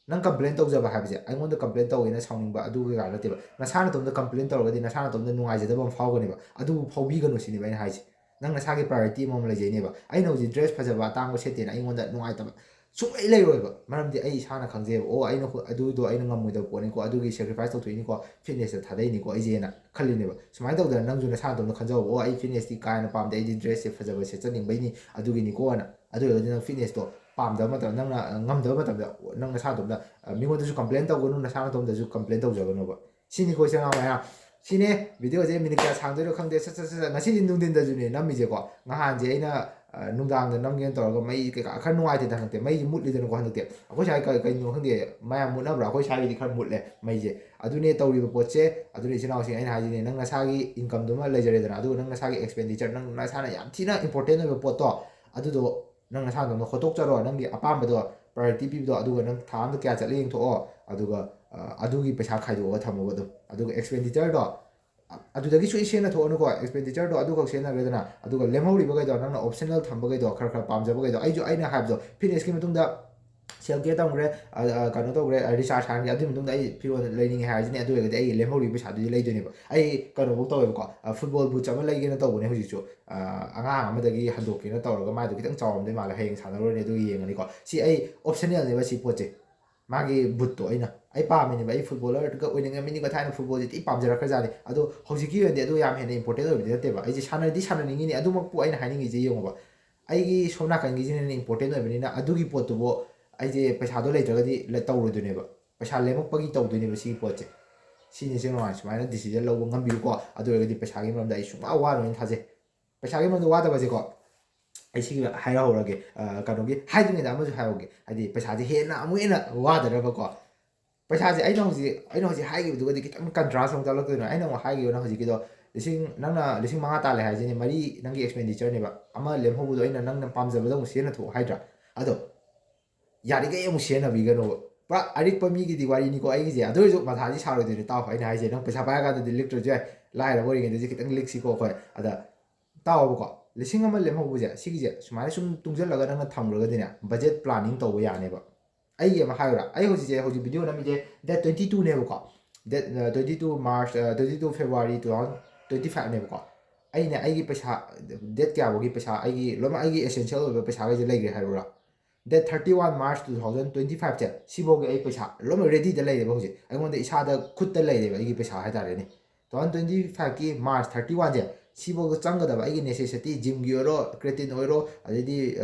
ꯅꯪ ꯀꯝꯄ꯭ꯂꯦꯟ ꯇꯧꯖꯕ ꯍꯥꯏꯕꯁꯦ, ꯑꯩꯉꯣꯟꯗ ꯀꯝꯄ꯭ꯂꯦꯟ ꯇꯧꯋꯦꯅ ꯁꯥꯎꯅꯤꯡꯕ ꯑꯗꯨ ꯀꯩꯀꯥ ꯅꯠꯇꯦꯕ꯫ ꯅꯁꯥ ꯅꯇꯣꯝꯗ ꯀꯝꯄ꯭ꯂꯦꯟ ꯇꯧꯔꯒꯗꯤ ꯅꯁꯥ ꯅꯇꯣꯝꯗ ꯅꯨꯡꯉꯥꯏꯖꯗꯕ ꯑꯃ ꯐꯥꯎꯒꯅꯦꯕ꯫ ꯑꯗꯨꯕꯨ ꯐꯥꯎꯕꯤꯒꯅꯨ ꯁꯤꯅꯦꯕ ꯑꯩꯅ ꯍꯥꯏꯁꯦ꯫ ꯅꯪ ꯅꯁꯥꯒꯤ ꯄ꯭ꯔꯥꯏꯌꯣꯔꯤꯇꯤ ꯑꯃꯃꯝ ꯂꯩꯖꯩꯅꯦꯕ꯫ ꯑꯩꯅ ꯍꯧꯖꯤꯛ ꯗ꯭ꯔꯦꯁ ꯐꯖꯕ ꯑꯇꯥꯡꯕ ꯁꯦꯠꯇꯦꯅ ꯑꯩꯉꯣꯟꯗ ꯅꯨꯡꯉꯥꯏꯇꯕ ꯁꯨꯡꯂꯩ ꯂꯩꯔꯣꯏꯕ꯫ ꯃꯔꯝꯗꯤ ꯑꯩ ꯏꯁꯥꯅ ꯈꯪꯖꯩꯕ, "ꯑꯣ, ꯑꯩꯅ ꯍꯨ-, ꯑꯗꯨꯗꯣ ꯑꯩꯅ ꯉꯝꯃꯣꯏꯗꯕ ꯄꯣꯠꯅꯤꯀꯣ, ꯑꯗꯨꯒꯤ ꯁꯦꯀ꯭ꯔꯤꯐꯥꯏꯁ ꯇꯧꯊꯣꯛꯏꯅꯤꯀꯣ, ꯐꯤꯠꯅꯦꯁꯇ ꯊꯥꯗꯩꯅꯤꯀꯣ ꯑꯩꯁꯦꯅ" ꯈꯜꯂꯤꯅꯦꯕ꯫ ꯁꯨꯃꯥꯏꯅ ꯇꯧꯗꯅ ꯅꯪꯁꯨ ꯅꯁꯥ ꯅꯇꯣꯝꯗ ꯈꯟꯖꯧꯕ, "ꯑꯣ, ꯑꯩ ꯐꯤꯠꯅꯦꯁꯇꯤ ꯀꯥ ꯍꯦꯟꯅ ꯄꯥꯝꯗꯦ, ꯑꯩꯗꯤ ꯗ꯭ꯔꯦꯁꯁꯦ ꯐꯖꯕ ꯁꯦꯠꯆꯅꯤꯡꯕꯩꯅꯤ, ꯑꯗꯨꯒꯤꯅꯤꯀꯣꯅ"꯫ ꯑꯗꯨ ꯑꯣꯏꯔꯒꯗꯤ ꯅꯪ ꯐꯤꯠꯅꯦꯁꯇꯣ ꯄꯥꯝꯗꯕ ꯃꯇꯝꯗ, ꯅꯪꯅ ꯉꯝꯗꯕ ꯃꯇꯝꯗ, ꯅꯪ ꯅꯁꯥ ꯅꯇꯣꯝꯗ, ꯑ, ꯃꯤꯉꯣꯟꯗꯁꯨ ꯀꯝꯄ꯭ꯂꯦꯟ ꯇꯧꯒꯅꯨ, ꯅꯁꯥ ꯅꯇꯣꯝꯗꯁꯨ ꯀꯝꯄ꯭ꯂꯦꯟ ꯇꯧꯖꯒꯅꯨꯕ꯫ ꯁꯤꯅꯤꯀꯣ, ꯏꯆꯤꯜ ꯏꯅꯥꯎ ꯃꯌꯥꯝ꯫ ꯁꯤꯅꯦ, ꯚꯤꯗꯤꯑꯣꯁꯦ ꯃꯤꯅꯤꯠ ꯀꯌꯥ ꯁꯥꯡꯗꯣꯏꯅꯣ ꯈꯪꯗꯦ꯫ ꯁꯠ ꯁꯠ ꯁꯠ ꯁꯠ꯫ ꯉꯁꯤꯗꯤ ꯅꯨꯡꯊꯤꯟꯗꯁꯨꯅꯦ ꯅꯝꯃꯤꯁꯦꯀꯣ꯫ ꯅꯍꯥꯟꯁꯦ ꯑꯩꯅ, ꯑ, ꯅꯨꯡꯗꯥꯡꯗ ꯅꯝꯒꯦꯅ ꯇꯧꯔꯒ ꯃꯩ ꯀꯩꯀꯥ ꯈꯔ ꯅꯨꯡꯉꯥꯏꯇꯦꯗ ꯍꯟꯗꯛꯇꯤ꯫ ꯃꯩꯁꯦ ꯃꯨꯠꯂꯤꯗꯅꯀꯣ ꯍꯟꯗꯛꯇꯤ꯫ ꯑꯩꯈꯣꯏ ꯁ꯭ꯋꯥꯏ ꯀ-, ꯀꯩꯅꯣ ꯈꯪꯗꯦ, ꯃꯌꯥꯝ ꯃꯨꯠꯅꯕ꯭ꯔꯥ? ꯑꯩꯈꯣꯏ ꯁ꯭ꯋꯥꯏꯒꯤꯗꯤ ꯈꯔ ꯃꯨꯠꯂꯦ ꯃꯩꯁꯦ꯫ ꯑꯗꯨꯅꯦ ꯇꯧꯔꯤꯕ ꯄꯣꯠꯁꯦ꯫ ꯑꯗꯨꯅ ꯏꯆꯤꯜ ꯏꯅꯥꯎꯁꯤꯡ, ꯑꯩꯅ ꯍꯥꯏꯁꯤꯅꯦ, ꯅꯪ ꯅꯁꯥꯒꯤ ꯏꯟꯀꯝꯗꯨꯃ ꯂꯩꯖꯔꯦꯗꯅ, ꯑꯗꯨꯒ ꯅꯪ ꯅꯁꯥꯒꯤ ꯑꯦꯛꯁꯄꯦꯟꯗꯤꯆꯔ, ꯅꯪ ꯅꯁꯥꯅ ꯌꯥꯝ ꯊꯤꯅ ꯏꯝꯄꯣꯔꯇꯦꯟ ꯑꯣꯏꯕ ꯄꯣꯠꯇꯣ, ꯑꯗꯨꯗꯣ ꯅꯪ ꯅꯁꯥ ꯅꯇꯣꯝꯗ ꯍꯣꯠꯇꯣꯛꯆꯔꯣ, ꯅꯪꯒꯤ ꯑꯄꯥꯝꯕꯗꯣ, ꯄ꯭ꯔꯥꯏꯌꯣꯔꯤꯇꯤ ꯄꯤꯕꯗꯣ, ꯑꯗꯨꯒ ꯅꯪ ꯊꯥ ꯑꯝꯗ ꯀꯌꯥ ꯆꯠꯂꯦ ꯌꯦꯡꯊꯣꯛꯑꯣ, ꯑꯗꯨꯒ, ꯑ, ꯑꯗꯨꯒꯤ ꯄꯩꯁꯥ ꯈꯥꯏꯗꯣꯛꯑꯒ ꯊꯝꯃꯣꯕ ꯑꯗꯨꯝ꯫ ꯑꯗꯨꯒ ꯑꯦꯛꯁꯄꯦꯟꯗꯤꯆꯔꯗꯣ, ꯑ, ꯑꯗꯨꯗꯒꯤ ꯁꯨꯡꯁꯦꯟ ꯁꯦꯟꯅ ꯊꯣꯛꯑꯅꯨꯀꯣ, ꯑꯦꯛꯁꯄꯦꯟꯗꯤꯆꯔꯗꯣ ꯑꯗꯨꯈꯛ ꯁꯦꯟꯅꯔꯦꯗꯅ, ꯑꯗꯨꯒ ꯂꯦꯝꯍꯧꯔꯤꯕꯈꯩꯗꯣ, ꯅꯪꯅ ꯑꯣꯞꯁꯅꯦꯜ ꯊꯝꯕꯈꯩꯗꯣ, ꯈꯔ ꯈꯔ ꯄꯥꯝꯖꯕꯈꯩꯗꯣ, ꯑꯩꯁꯨ ꯑꯩꯅ ꯍꯥꯏꯕꯗꯣ, ꯐꯤꯠꯅꯦꯁꯀꯤ ꯃꯇꯨꯡꯗ ꯁꯦꯜ ꯀꯦꯌꯔ ꯇꯝꯈ꯭ꯔꯦ, ꯑ, ꯑ, ꯀꯩꯅꯣ ꯇꯧꯈ꯭ꯔꯦ, ꯑ, ꯔꯤꯆꯥꯔꯖ ꯍꯥꯟꯈ꯭ꯔꯦ, ꯑꯗꯨꯒꯤ ꯃꯇꯨꯡꯗ ꯑꯩ ꯐꯤꯔꯣꯜ ꯂꯩꯅꯤꯡꯉꯦ ꯍꯥꯏꯔꯁꯤꯅꯦ, ꯑꯗꯨ ꯑꯣꯏꯔꯒꯗꯤ ꯑꯩꯒꯤ ꯂꯦꯝꯍꯧꯔꯤꯕ ꯄꯩꯁꯥꯗꯨꯗꯤ ꯂꯩꯗꯣꯏꯅꯦꯕ꯫ ꯑꯩ ꯀꯩꯅꯣꯐꯧ ꯇꯧꯋꯦꯕꯀꯣ, ꯑ, ꯐꯨꯠꯕꯣꯜ ꯕꯨꯠꯁ ꯑꯃ ꯂꯩꯒꯦꯅ ꯇꯧꯕꯅꯦ ꯍꯧꯖꯤꯛꯁꯨ꯫ ꯑ, ꯑꯉꯥꯡ ꯑꯃꯗꯒꯤ ꯍꯟꯗꯣꯛꯀꯦꯅ ꯇꯧꯔꯒ, ꯃꯥꯏꯗꯣ ꯈꯤꯇꯪ ꯆꯥꯎꯔꯝꯗꯣꯏ ꯃꯥꯜꯂꯦ, ꯍꯌꯦꯡ ꯁꯥꯟꯅꯔꯨꯔꯅꯤ ꯑꯗꯨꯒ ꯌꯦꯡꯉꯅꯤꯀꯣ꯫ ꯁꯤ ꯑꯩ ꯑꯣꯞꯁꯅꯦꯜꯅꯦꯕ ꯁꯤ ꯄꯣꯠꯁꯦ꯫ ꯃꯥꯒꯤ ꯕꯨꯠꯇꯣ ꯑꯩꯅ, ꯑꯩ ꯄꯥꯝꯃꯤꯅꯦꯕ, ꯑꯩ ꯐꯨꯠꯕꯣꯂꯔꯒ ꯑꯣꯏꯅꯤꯡꯉꯝꯃꯤꯅꯤꯀꯣ, ꯊꯥꯏꯅ ꯐꯨꯠꯕꯣꯜꯁꯦ ꯊꯤ ꯄꯥꯝꯖꯔꯛꯈ꯭ꯔꯖꯥꯠꯅꯤ꯫ ꯑꯗꯣ ꯍꯧꯖꯤꯛꯀꯤ ꯑꯣꯏꯅꯗꯤ ꯑꯗꯨ ꯌꯥꯝ ꯍꯦꯟꯅ ꯏꯝꯄꯣꯔꯇꯦꯟ ꯑꯣꯏꯕꯗꯤ ꯅꯠꯇꯦꯕ꯫ ꯑꯩꯁꯦ ꯁꯥꯟꯅꯗꯤ ꯁꯥꯟꯅꯅꯤꯡꯉꯤꯅꯤ, ꯑꯗꯨꯃꯛꯄꯨ ꯑꯩꯅ ꯍꯥꯏꯅꯤꯡꯉꯤꯁꯦ ꯌꯦꯡꯉꯣꯕ, ꯑꯩꯒꯤ ꯁꯣꯝ ꯅꯥꯀꯟꯒꯤꯁꯤꯅ ꯍꯦꯟꯅ ꯏꯝꯄꯣꯔꯇꯦꯟ ꯑꯣꯏꯕꯅꯤꯅ, ꯑꯗꯨꯒꯤ ꯄꯣꯠꯇꯨꯕꯨ ꯑꯩꯁꯦ ꯄꯩꯁꯥꯗꯣ ꯂꯩꯇ꯭ꯔꯒꯗꯤ ꯂ-, ꯇꯧꯔꯣꯏꯗꯣꯏꯅꯦꯕ꯫ ꯄꯩꯁꯥ ꯂꯦꯝꯃꯛꯄꯒꯤ ꯇꯧꯗꯣꯏꯅꯦꯕ ꯁꯤꯒꯤ ꯄꯣꯠꯁꯦ꯫ ꯁꯤꯅꯤ ꯏꯆꯤꯜ ꯏꯅꯥꯎ, ꯁꯨꯃꯥꯏꯅ ꯗꯤꯁꯤꯖꯟ ꯂꯧꯕ ꯉꯝꯕꯤꯌꯨꯀꯣ꯫ ꯑꯗꯨ ꯑꯣꯏꯔꯒꯗꯤ ꯄꯩꯁꯥꯒꯤ ꯃꯔꯝꯗ ꯑꯩ ꯁꯨꯡꯋꯥ ꯋꯥꯔꯣꯏꯅ ꯊꯥꯖꯩ꯫ ꯄꯩꯁꯥꯒꯤ ꯃꯔꯝꯗ ꯋꯥꯗꯕꯁꯦꯀꯣ, ꯑꯩ ꯁꯤꯒꯤ ꯍꯥꯏꯔꯍꯧꯔꯒꯦ꯫ ꯑ, ꯀꯩꯅꯣꯒꯤ ꯍꯥꯏꯗ꯭ꯔꯤꯉꯩꯗ ꯑꯃꯁꯨ ꯍꯥꯏꯍꯧꯒꯦ, ꯍꯥꯏꯗꯤ ꯄꯩꯁꯥꯁꯦ ꯍꯦꯟꯅ ꯑꯃꯨꯛ ꯍꯦꯟꯅ ꯋꯥꯗꯅꯕꯀꯣ꯫ ꯄꯩꯁꯥꯁꯦ ꯑꯩꯅ ꯍꯧꯖꯤꯛ ꯑꯩꯅ ꯍꯧꯖꯤꯛ ꯍꯥꯏꯈꯤꯕꯗꯨꯒꯗꯤ ꯈꯤꯇꯪ ꯀꯟꯇ꯭ꯔꯥꯁ ꯑꯃꯨꯛ ꯇꯥꯛꯂꯛꯇꯣꯏꯅꯣ꯫ ꯑꯩꯅ ꯑꯃꯨꯛ ꯍꯥꯏꯈꯤꯕꯅ ꯍꯧꯖꯤꯛꯀꯤꯗꯣ, ꯂꯤꯁꯤꯡ ꯅꯪꯅ ꯂꯤꯁꯤꯡ ꯃꯉꯥ ꯇꯥꯜꯂꯦ ꯍꯥꯏꯁꯤꯅꯦ, ꯃꯔꯤ ꯅꯪꯒꯤ ꯑꯦꯛꯁꯄꯦꯟꯗꯤꯆꯔꯅꯦꯕ, ꯑꯃ ꯂꯦꯝꯍꯧꯕꯗꯣ ꯑꯩꯅ ꯅꯪꯅ ꯄꯥꯝꯖꯕꯗ ꯑꯃꯨꯛ ꯁꯤꯖꯤꯟꯅꯊꯣꯛꯑꯣ ꯍꯥꯏꯗ꯭ꯔꯥ? ꯑꯗꯣ ꯌꯥꯔꯤꯈꯩ ꯑꯃꯨꯛ ꯁꯤꯖꯤꯟꯅꯕꯤꯒꯅꯣꯕ꯫ ꯄꯨꯔꯥ ꯑꯔꯤꯛꯄ ꯃꯤꯒꯤꯗꯤ ꯋꯥꯔꯤꯅꯤꯀꯣ ꯑꯩꯒꯤꯁꯦ꯫ ꯑꯗꯨ ꯑꯣꯏꯔꯁꯨ ꯃꯊꯥꯗꯤ ꯁꯥꯔꯣꯏꯗꯣꯏꯅꯦ, ꯇꯥꯎ꯫ ꯑꯩꯅ ꯍꯥꯏꯁꯦ, ꯅꯪ ꯄꯩꯁꯥ ꯄꯥꯏꯔꯀꯥꯟꯗꯗꯤ ꯂꯤꯛꯇ꯭ꯔꯁꯨ ꯌꯥꯏ, ꯂꯥꯏꯔꯕ ꯑꯣꯏꯔꯤꯉꯩꯗꯗꯤ ꯈꯤꯇꯪ ꯂꯤꯛꯁꯤꯀꯣ ꯑꯩꯈꯣꯏ꯫ ꯑꯗ ꯇꯥꯎꯕꯀꯣ, ꯂꯤꯁꯤꯡ ꯑꯃ ꯂꯦꯝꯍꯧꯕꯁꯦ, ꯁꯤꯒꯤꯁꯦ ꯁꯨꯃꯥꯏꯅ ꯁꯨꯝ ꯇꯨꯡꯁꯤꯜꯂꯒ ꯅꯪꯅ ꯊꯝꯈ꯭ꯔꯒꯗꯤꯅꯦ, ꯕꯖꯦꯠ ꯄ꯭ꯂꯥꯅꯤꯡ ꯇꯧꯕ ꯌꯥꯅꯦꯕ꯫ ꯑꯩꯒꯤ ꯑꯃ ꯍꯥꯏꯔꯨꯔꯥ, ꯑꯩ ꯍꯧꯖꯤꯛꯁꯦ, ꯍꯧꯖꯤꯛ ꯚꯤꯗꯤꯑꯣ ꯅꯝꯃꯤꯁꯦ ꯗꯦꯠ ꯇ꯭ꯋꯦꯟꯇꯤ ꯇꯨꯅꯦꯕꯀꯣ꯫ Date twenty two March, twenty two February two thousand twenty ꯐꯥꯏꯚꯅꯦꯕꯀꯣ꯫ ꯑꯩꯅ ꯑꯩꯒꯤ ꯄꯩꯁꯥ, ꯗꯦꯠ ꯀꯌꯥꯐꯧꯒꯤ ꯄꯩꯁꯥ, ꯑꯩꯒꯤ ꯂꯣꯏꯅꯃꯛ ꯑꯩꯒꯤ ꯑꯦꯁꯦꯟꯁꯤꯌꯦꯜ ꯑꯣꯏꯕ ꯄꯩꯁꯥꯈꯩꯁꯦ ꯂꯩꯈ꯭ꯔꯦ ꯍꯥꯏꯔꯨꯔꯥ? Date thirty one March two thousand twenty ꯐꯥꯏꯚꯁꯦ, ꯁꯤꯐꯥꯎꯒꯤ ꯑꯩ ꯄꯩꯁꯥ ꯂꯣꯏꯅꯃꯛ ꯔꯦꯗꯤꯗ ꯂꯩꯔꯦꯕ ꯍꯧꯖꯤꯛ꯫ ꯑꯩꯉꯣꯟꯗ ꯏꯁꯥꯗ ꯈꯨꯠꯇ ꯂꯩꯔꯦꯕ ꯑꯩꯒꯤ ꯄꯩꯁꯥ ꯍꯥꯏꯇꯥꯔꯦꯅꯦ꯫ ꯇꯨ ꯊꯥꯎꯖꯟ ꯇ꯭ꯋꯦꯟꯇꯤ ꯐꯥꯏꯚꯀꯤ ꯃꯥꯔꯆ ꯊꯥꯔꯇꯤ ꯋꯥꯟꯁꯦ, ꯁꯤꯐꯥꯎꯗ ꯆꯪꯒꯗꯕ ꯑꯩꯒꯤ ꯅꯦꯁꯦꯁꯤꯇꯤ, ꯖꯤꯝꯒꯤ ꯑꯣꯏꯔꯣ, ꯀ꯭ꯔꯦꯇꯤꯟ ꯑꯣꯏꯔꯣ, ꯑꯗꯩꯗꯤ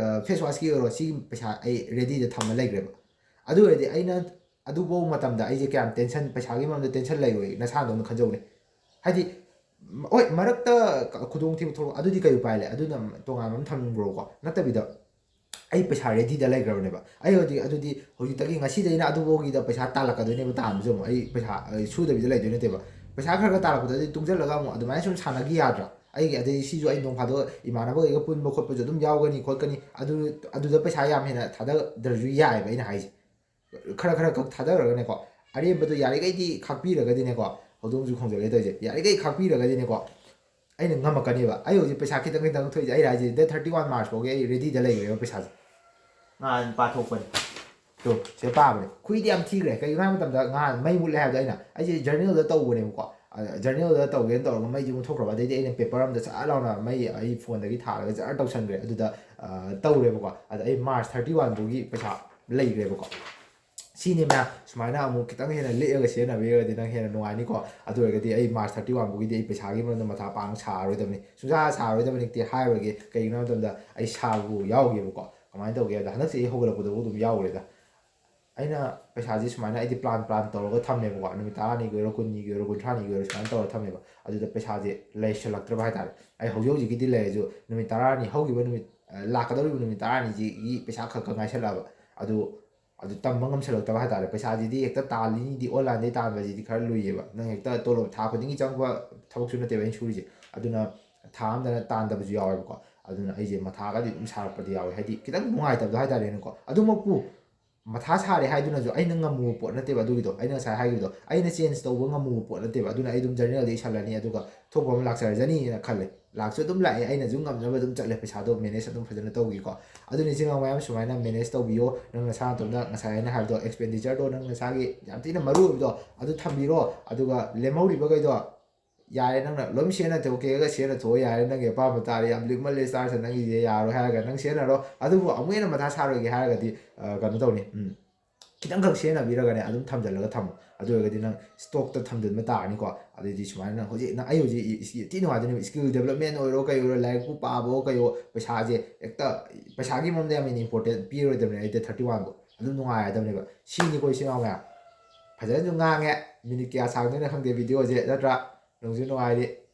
ꯐꯦꯁ ꯋꯥꯁꯀꯤ ꯑꯣꯏꯔꯣ, ꯁꯤꯒꯤ ꯄꯩꯁꯥ ꯑꯩ ꯔꯦꯗꯤꯗ ꯊꯝꯃ ꯂꯩꯈ꯭ꯔꯦꯕ꯫ ꯑꯗꯨ ꯑꯣꯏꯔꯗꯤ ꯑꯩꯅ ꯑꯗꯨꯐꯧ ꯃꯇꯝꯗ ꯑꯩꯁꯦ ꯀꯌꯥꯝ ꯇꯦꯟꯁꯟ, ꯄꯩꯁꯥꯒꯤ ꯃꯔꯝꯗ ꯇꯦꯟꯁꯟ ꯂꯩꯔꯣꯏ, ꯅꯁꯥꯗꯧꯅ ꯈꯟꯖꯧꯅꯦ꯫ ꯍꯥꯏꯗꯤ, ꯍꯣꯏ, ꯃꯔꯛꯇ ꯈꯨꯗꯣꯡꯊꯤꯕ ꯊꯣꯛꯂꯛ, ꯑꯗꯨꯗꯤ ꯀꯩ ꯎꯄꯥꯏ ꯂꯩ? ꯑꯗꯨꯅ ꯇꯣꯉꯥꯟꯕ ꯑꯃ ꯊꯝꯈ꯭ꯔꯣꯀꯣ꯫ ꯅꯠꯇꯕꯤꯗ ꯑꯩ ꯄꯩꯁꯥ ꯔꯦꯗꯤꯗ ꯂꯩꯈ꯭ꯔꯕꯅꯦꯕ꯫ ꯑꯩ ꯍꯧꯖꯤꯛ, ꯑꯗꯨꯗꯤ ꯍꯧꯖꯤꯛꯇꯒꯤ ꯉꯁꯤꯗꯩꯅ ꯑꯗꯨꯐꯥꯎꯒꯤꯗ ꯄꯩꯁꯥ ꯇꯥꯜꯂꯛꯀꯗꯣꯏꯅꯦꯕ꯫ ꯇꯥꯟꯕꯁꯨ ꯑꯃꯨꯛ ꯑꯩ ꯄꯩꯁꯥ, ꯑꯩ ꯁꯨꯗꯕꯤꯗ ꯂꯩꯗꯣꯏ ꯅꯠꯇꯦꯕ꯫ ꯄꯩꯁꯥ ꯈꯔ ꯈꯔ ꯇꯥꯜꯂꯛꯄꯗꯗꯤ ꯇꯨꯡꯁꯤꯜꯂꯒ ꯑꯃꯨꯛ ꯑꯗꯨꯃꯥꯏꯅ ꯁꯨꯝ ꯁꯥꯟꯅꯈꯤ ꯌꯥꯗ꯭ꯔꯥ? ꯑꯩꯒꯤ, ꯑꯗꯩ ꯁꯤꯁꯨ ꯑꯩ ꯅꯣꯡ ꯐꯥꯗꯣꯛ ꯏꯃꯥꯟꯅꯕꯈꯩꯒ ꯄꯨꯟꯕ ꯈꯣꯠꯄꯁꯨ ꯑꯗꯨꯝ ꯌꯥꯎꯒꯅꯤ ꯈꯣꯠꯀꯅꯤ꯫ ꯑꯗꯨ, ꯑꯗꯨꯗ ꯄꯩꯁꯥ ꯌꯥꯝ ꯍꯦꯟꯅ ꯊꯥꯗꯗ꯭ꯔꯁꯨ ꯌꯥꯏꯑꯕ ꯑꯩꯅ ꯍꯥꯏꯁꯦ꯫ ꯈꯔ ꯈꯔ ꯈꯛ ꯊꯥꯗꯔꯒꯅꯦꯀꯣ, ꯑꯔꯦꯝꯕꯗꯣ ꯌꯥꯔꯤꯈꯩꯗꯤ ꯈꯥꯛꯄꯤꯔꯒꯗꯤꯅꯦꯀꯣ, ꯍꯧꯗꯣꯡꯁꯨ ꯈꯣꯡꯖꯜꯂꯦ ꯇꯧꯔꯤꯁꯦ, ꯌꯥꯔꯤꯈꯩ ꯈꯥꯛꯄꯤꯔꯒꯗꯤꯅꯦꯀꯣ, ꯑꯩꯅ ꯉꯝꯃꯛꯀꯅꯦꯕ꯫ ꯑꯩ ꯍꯧꯖꯤꯛ ꯄꯩꯁꯥ ꯈꯤꯇꯪ ꯈꯤꯇꯪ ꯊꯣꯛꯏꯁꯦ, ꯑꯩ ꯍꯥꯏꯁꯦ, ꯗꯦꯠ ꯊꯥꯔꯇꯤ ꯋꯥꯟ ꯃꯥꯔꯆ ꯐꯥꯎꯒꯤ ꯑꯩ ꯔꯦꯗꯤꯗ ꯂꯩꯈ꯭ꯔꯦꯕ ꯄꯩꯁꯥꯁꯦ꯫ ꯅꯍꯥꯟ ꯄꯥꯊꯣꯛꯄꯅꯦ꯫ ꯇꯣ, ꯁꯤꯗ ꯄꯥꯕꯅꯦ꯫ ꯈꯨꯏꯗꯤ ꯌꯥꯝ ꯊꯤꯈ꯭ꯔꯦ꯫ ꯀꯩꯒꯤꯅꯣ ꯍꯥꯏꯕ ꯃꯇꯝꯗ ꯉꯍꯥꯟ ꯃꯩ ꯃꯨꯠꯂꯦ ꯍꯥꯏꯕꯗꯣ ꯑꯩꯅ, ꯑꯩꯁꯦ ꯖꯔꯅꯦꯜꯗ ꯇꯧꯕꯅꯦꯕꯀꯣ꯫ ꯑ, ꯖꯔꯅꯦꯜꯗ ꯇꯧꯒꯦꯅ ꯇꯧꯔꯒ ꯃꯩꯁꯦ ꯃꯨꯠꯊꯣꯛꯈ꯭ꯔꯕ꯫ ꯑꯗꯩꯗꯤ ꯑꯩꯅ ꯄꯦꯄꯔ ꯑꯝꯗ ꯁꯠ ꯂꯥꯎꯅ ꯃꯩ ꯑꯩ ꯐꯣꯟꯗꯒꯤ ꯊꯥꯜꯂꯒ ꯖꯔ ꯇꯧꯁꯟꯈ꯭ꯔꯦ꯫ ꯑꯗꯨꯗ, ꯑ, ꯇꯧꯔꯦꯕꯀꯣ꯫ ꯑꯗ ꯑꯩ ꯃꯥꯔꯆ ꯊꯥꯔꯇꯤ ꯋꯥꯟ ꯐꯥꯎꯒꯤ ꯄꯩꯁꯥ ꯂꯩꯈ꯭ꯔꯦꯕꯀꯣ꯫ ꯁꯤꯅꯤ ꯃꯌꯥꯝ, ꯁꯨꯃꯥꯏꯅ ꯑꯃꯨꯛ ꯈꯤꯇꯪ ꯍꯦꯟꯅ ꯂꯤꯛꯑꯒ ꯁꯤꯖꯤꯟꯅꯕꯤꯔꯒꯗꯤ ꯅꯪ ꯍꯦꯟꯅ ꯅꯨꯡꯉꯥꯏꯅꯤꯀꯣ꯫ ꯑꯗꯨ ꯑꯣꯏꯔꯒꯗꯤ ꯑꯩ ꯃꯥꯔꯆ ꯊꯥꯔꯇꯤ ꯋꯥꯟ ꯐꯥꯎꯒꯤꯗꯤ ꯑꯩ ꯄꯩꯁꯥꯒꯤ ꯃꯔꯝꯗ ꯃꯊꯥ ꯄꯥꯡ ꯁꯥꯔꯔꯣꯏꯗꯕꯅꯤ, ꯁꯨꯡꯁꯥ ꯁꯥꯔꯔꯣꯏꯗꯕꯅꯤꯗꯤ ꯍꯥꯏꯔꯣꯏꯒꯦ꯫ ꯀꯩꯒꯤꯅꯣ ꯍꯥꯏꯕ ꯃꯇꯝꯗ ꯑꯩ ꯁꯥꯕꯕꯨ ꯌꯥꯎꯈꯤꯕꯀꯣ꯫ ꯀꯃꯥꯏꯅ ꯇꯧꯒꯦ ꯍꯥꯏꯕꯗ, ꯍꯟꯗꯛ ꯆꯍꯤ ꯍꯧꯒꯠꯂꯛꯄꯗꯕꯨ ꯑꯗꯨꯝ ꯌꯥꯎꯈ꯭ꯔꯦꯗ꯫ ꯑꯩꯅ ꯄꯩꯁꯥꯁꯦ ꯁꯨꯃꯥꯏꯅ ꯑꯩꯗꯤ ꯄ꯭ꯂꯥꯟ ꯄ꯭ꯂꯥꯟ ꯇꯧꯔꯒ ꯊꯝꯃꯦꯕꯀꯣ, ꯅꯨꯃꯤꯠ ꯇꯔꯥꯅꯤꯒꯤ ꯑꯣꯏꯔꯣ, ꯀꯨꯟꯅꯤꯒꯤ ꯑꯣꯏꯔꯣ, ꯀꯨꯟꯊ꯭ꯔꯥꯅꯤꯒꯤ ꯑꯣꯏꯔꯣ, ꯁꯨꯃꯥꯏꯅ ꯇꯧꯔꯒ ꯊꯝꯃꯦꯕ꯫ ꯑꯗꯨꯗ ꯄꯩꯁꯥꯁꯦ ꯂꯩꯁꯜꯂꯛꯇ꯭ꯔꯕ ꯍꯥꯏꯇꯥꯔꯦ꯫ ꯑꯩ ꯍꯧꯖꯤꯛ ꯍꯧꯖꯤꯛꯀꯤꯗꯤ ꯂꯩꯔꯁꯨ ꯅꯨꯃꯤꯠ ꯇꯔꯥꯅꯤ ꯍꯧꯈꯤꯕ ꯅꯨꯃꯤꯠ, ꯑ, ꯂꯥꯛꯀꯗꯧꯔꯤꯕ ꯅꯨꯃꯤꯠ ꯇꯔꯥꯅꯤꯁꯤꯒꯤ ꯄꯩꯁꯥ ꯈꯛ ꯈꯛ ꯉꯥꯏꯁꯜꯂꯛꯑꯕ꯫ ꯑꯗꯨ ꯑꯗꯨ ꯇꯝꯕ ꯉꯝꯁꯜꯂꯛꯇꯕ ꯍꯥꯏꯇꯥꯔꯦ꯫ ꯄꯩꯁꯥꯁꯤꯗꯤ ꯍꯦꯛꯇ ꯇꯥꯜꯂꯤꯅꯤꯗꯤ, ꯑꯣꯟꯂꯥꯏꯟꯗꯩ ꯇꯥꯟꯕꯁꯤꯗꯤ ꯈꯔ ꯂꯨꯏꯌꯦꯕ꯫ ꯅꯪ ꯍꯦꯛꯇ ꯇꯣꯂꯣꯞ ꯊꯥ ꯈꯨꯗꯤꯡꯒꯤ ꯆꯪꯕ ꯊꯕꯛꯁꯨ ꯅꯠꯇꯦꯕ ꯑꯩꯅ ꯁꯨꯔꯤꯁꯦ꯫ ꯑꯗꯨꯅ ꯊꯥ ꯑꯃꯗꯅ ꯇꯥꯟꯗꯕꯁꯨ ꯌꯥꯎꯋꯦꯕꯀꯣ꯫ ꯑꯗꯨꯅ ꯑꯩꯁꯦ ꯃꯊꯥꯒꯗꯤ ꯑꯗꯨꯝ ꯁꯥꯔꯛꯄꯗꯤ ꯌꯥꯎꯋꯦ, ꯍꯥꯏꯗꯤ ꯈꯤꯇꯪ ꯅꯨꯡꯉꯥꯏꯇꯕꯗꯣ ꯍꯥꯏꯇꯥꯔꯦꯅꯦꯀꯣ꯫ ꯑꯗꯨꯃꯛꯄꯨ ꯃꯊꯥ ꯁꯥꯔꯦ ꯍꯥꯏꯗꯨꯅꯁꯨ ꯑꯩꯅ ꯉꯝꯃꯨꯕ ꯄꯣꯠ ꯅꯠꯇꯦꯕ꯫ ꯑꯗꯨꯒꯤꯗꯣ ꯑꯩꯅ ꯉꯁꯥꯏ ꯍꯥꯏꯈꯤꯕꯗꯣ, ꯑꯩꯅ ꯆꯦꯟꯖ ꯇꯧꯕ ꯉꯝꯃꯨꯕ ꯄꯣꯠ ꯅꯠꯇꯦꯕ꯫ ꯑꯗꯨꯅ ꯑꯩ ꯑꯗꯨꯝ ꯖꯔꯅꯦꯜꯗ ꯏꯁꯜꯂꯅꯤ, ꯑꯗꯨꯒ ꯊꯣꯛꯄ ꯑꯃ ꯂꯥꯛꯆꯔꯖꯅꯤꯅ ꯈꯜꯂꯦ꯫ ꯂꯥꯛꯁꯨ ꯑꯗꯨꯝ ꯂꯥꯛꯑꯦ, ꯑꯩꯅꯁꯨ ꯉꯝꯅꯕ ꯑꯗꯨꯝ ꯆꯠꯂꯦ, ꯄꯩꯁꯥꯗꯣ ꯃꯦꯅꯦꯖ ꯑꯗꯨꯝ ꯐꯖꯅ ꯇꯧꯈꯤꯀꯣ꯫ ꯑꯗꯨꯅ ꯏꯆꯤꯟ ꯏꯅꯥꯎ ꯃꯌꯥꯝ ꯁꯨꯃꯥꯏꯅ ꯃꯦꯅꯦꯖ ꯇꯧꯕꯤꯌꯣ꯫ ꯅꯪ ꯅꯁꯥ ꯅꯇꯣꯝꯇ ꯉꯁꯥꯏ ꯑꯩꯅ ꯍꯥꯏꯕꯗꯣ, ꯑꯦꯛꯁꯄꯦꯟꯗꯤꯆꯔꯗꯣ ꯅꯪ ꯅꯁꯥꯒꯤ ꯌꯥꯝ ꯊꯤꯅ ꯃꯔꯨ ꯑꯣꯏꯕꯗꯣ ꯑꯗꯨ ꯊꯝꯕꯤꯔꯣ꯫ ꯑꯗꯨꯒ ꯂꯦꯝꯍꯧꯔꯤꯕꯈꯩꯗꯣ ꯌꯥꯔꯦ, ꯅꯪꯅ ꯂꯣꯏ ꯁꯤꯖꯤꯟꯅꯊꯣꯛꯀꯦꯒ ꯁꯤꯖꯤꯟꯅꯊꯣꯛꯑꯣ ꯌꯥꯔꯦ, ꯅꯪꯒꯤ ꯑꯄꯥꯝꯕ ꯇꯥꯔꯦ, ꯌꯥꯝ ꯂꯤꯛꯃꯜꯂꯦ ꯁ꯭ꯇꯥꯔꯁꯦ, ꯅꯪꯒꯤꯁꯦ ꯌꯥꯔꯣꯏ ꯍꯥꯏꯔꯒ ꯅꯪ ꯁꯤꯖꯤꯟꯅꯔꯣ꯫ ꯑꯗꯨꯕꯨ ꯑꯃꯨꯛ ꯍꯦꯟꯅ ꯃꯊꯥ ꯁꯥꯔꯣꯏꯒꯦ ꯍꯥꯏꯔꯒꯗꯤ, ꯑ, ꯀꯩꯅꯣ ꯇꯧꯅꯤ, ꯎꯝ, ꯈꯤꯇꯪꯈꯛ ꯁꯤꯖꯤꯟꯅꯕꯤꯔꯒꯅꯦ ꯑꯗꯨꯝ ꯊꯝꯖꯤꯜꯂꯒ ꯊꯝꯃꯣ꯫ ꯑꯗꯨ ꯑꯣꯏꯔꯒꯗꯤ ꯅꯪ ꯁ꯭ꯇꯣꯛꯇ ꯊꯝꯖꯤꯟꯕ ꯇꯥꯔꯅꯤꯀꯣ꯫ ꯑꯗꯨꯗꯤ ꯁꯨꯃꯥꯏꯅ ꯅꯪ ꯍꯧꯖꯤꯛ ꯅꯪ, ꯑꯩ ꯍꯧꯖꯤꯛ ꯏ-, ꯏ-, ꯊꯤ ꯅꯨꯡꯉꯥꯏꯗꯣꯏꯅꯦꯕ꯫ ꯁ꯭ꯀꯤꯜ ꯗꯦꯕꯂꯞꯃꯦꯟ ꯑꯣꯏꯔꯣ ꯀꯩ ꯑꯣꯏꯔꯣ, ꯂꯥꯏꯔꯤꯛꯄꯨ ꯄꯥꯕꯑꯣ ꯀꯩꯑꯣ, ꯄꯩꯁꯥꯁꯦ ꯍꯦꯛꯇ, ꯄꯩꯁꯥꯒꯤ ꯃꯔꯝꯗ ꯌꯥꯝ ꯍꯦꯟꯅ ꯏꯝꯄꯣꯔꯇꯦꯟ ꯄꯤꯔꯣꯏꯗꯕꯅꯦ ꯑꯩ ꯗꯦꯠ ꯊꯥꯔꯇꯤ ꯋꯥꯟꯕꯨ꯫ ꯑꯗꯨꯝ ꯅꯨꯡꯉꯥꯏꯔꯗꯕꯅꯦꯕ꯫ ꯁꯤꯅꯤꯀꯣ ꯏꯆꯤꯟ ꯏꯅꯥꯎ ꯃꯌꯥꯝ꯫ ꯐꯖꯅꯁꯨ ꯉꯥꯡꯉꯦ꯫ ꯃꯤꯅꯤꯠ ꯀꯌꯥ ꯁꯥꯡꯗꯣꯏꯅꯣ ꯈꯪꯗꯦ ꯚꯤꯗꯤꯑꯣꯁꯦ, ꯅꯠꯇ꯭ꯔꯥ? ꯅꯨꯡꯁꯨ ꯅꯨꯡꯉꯥꯏꯔꯤ,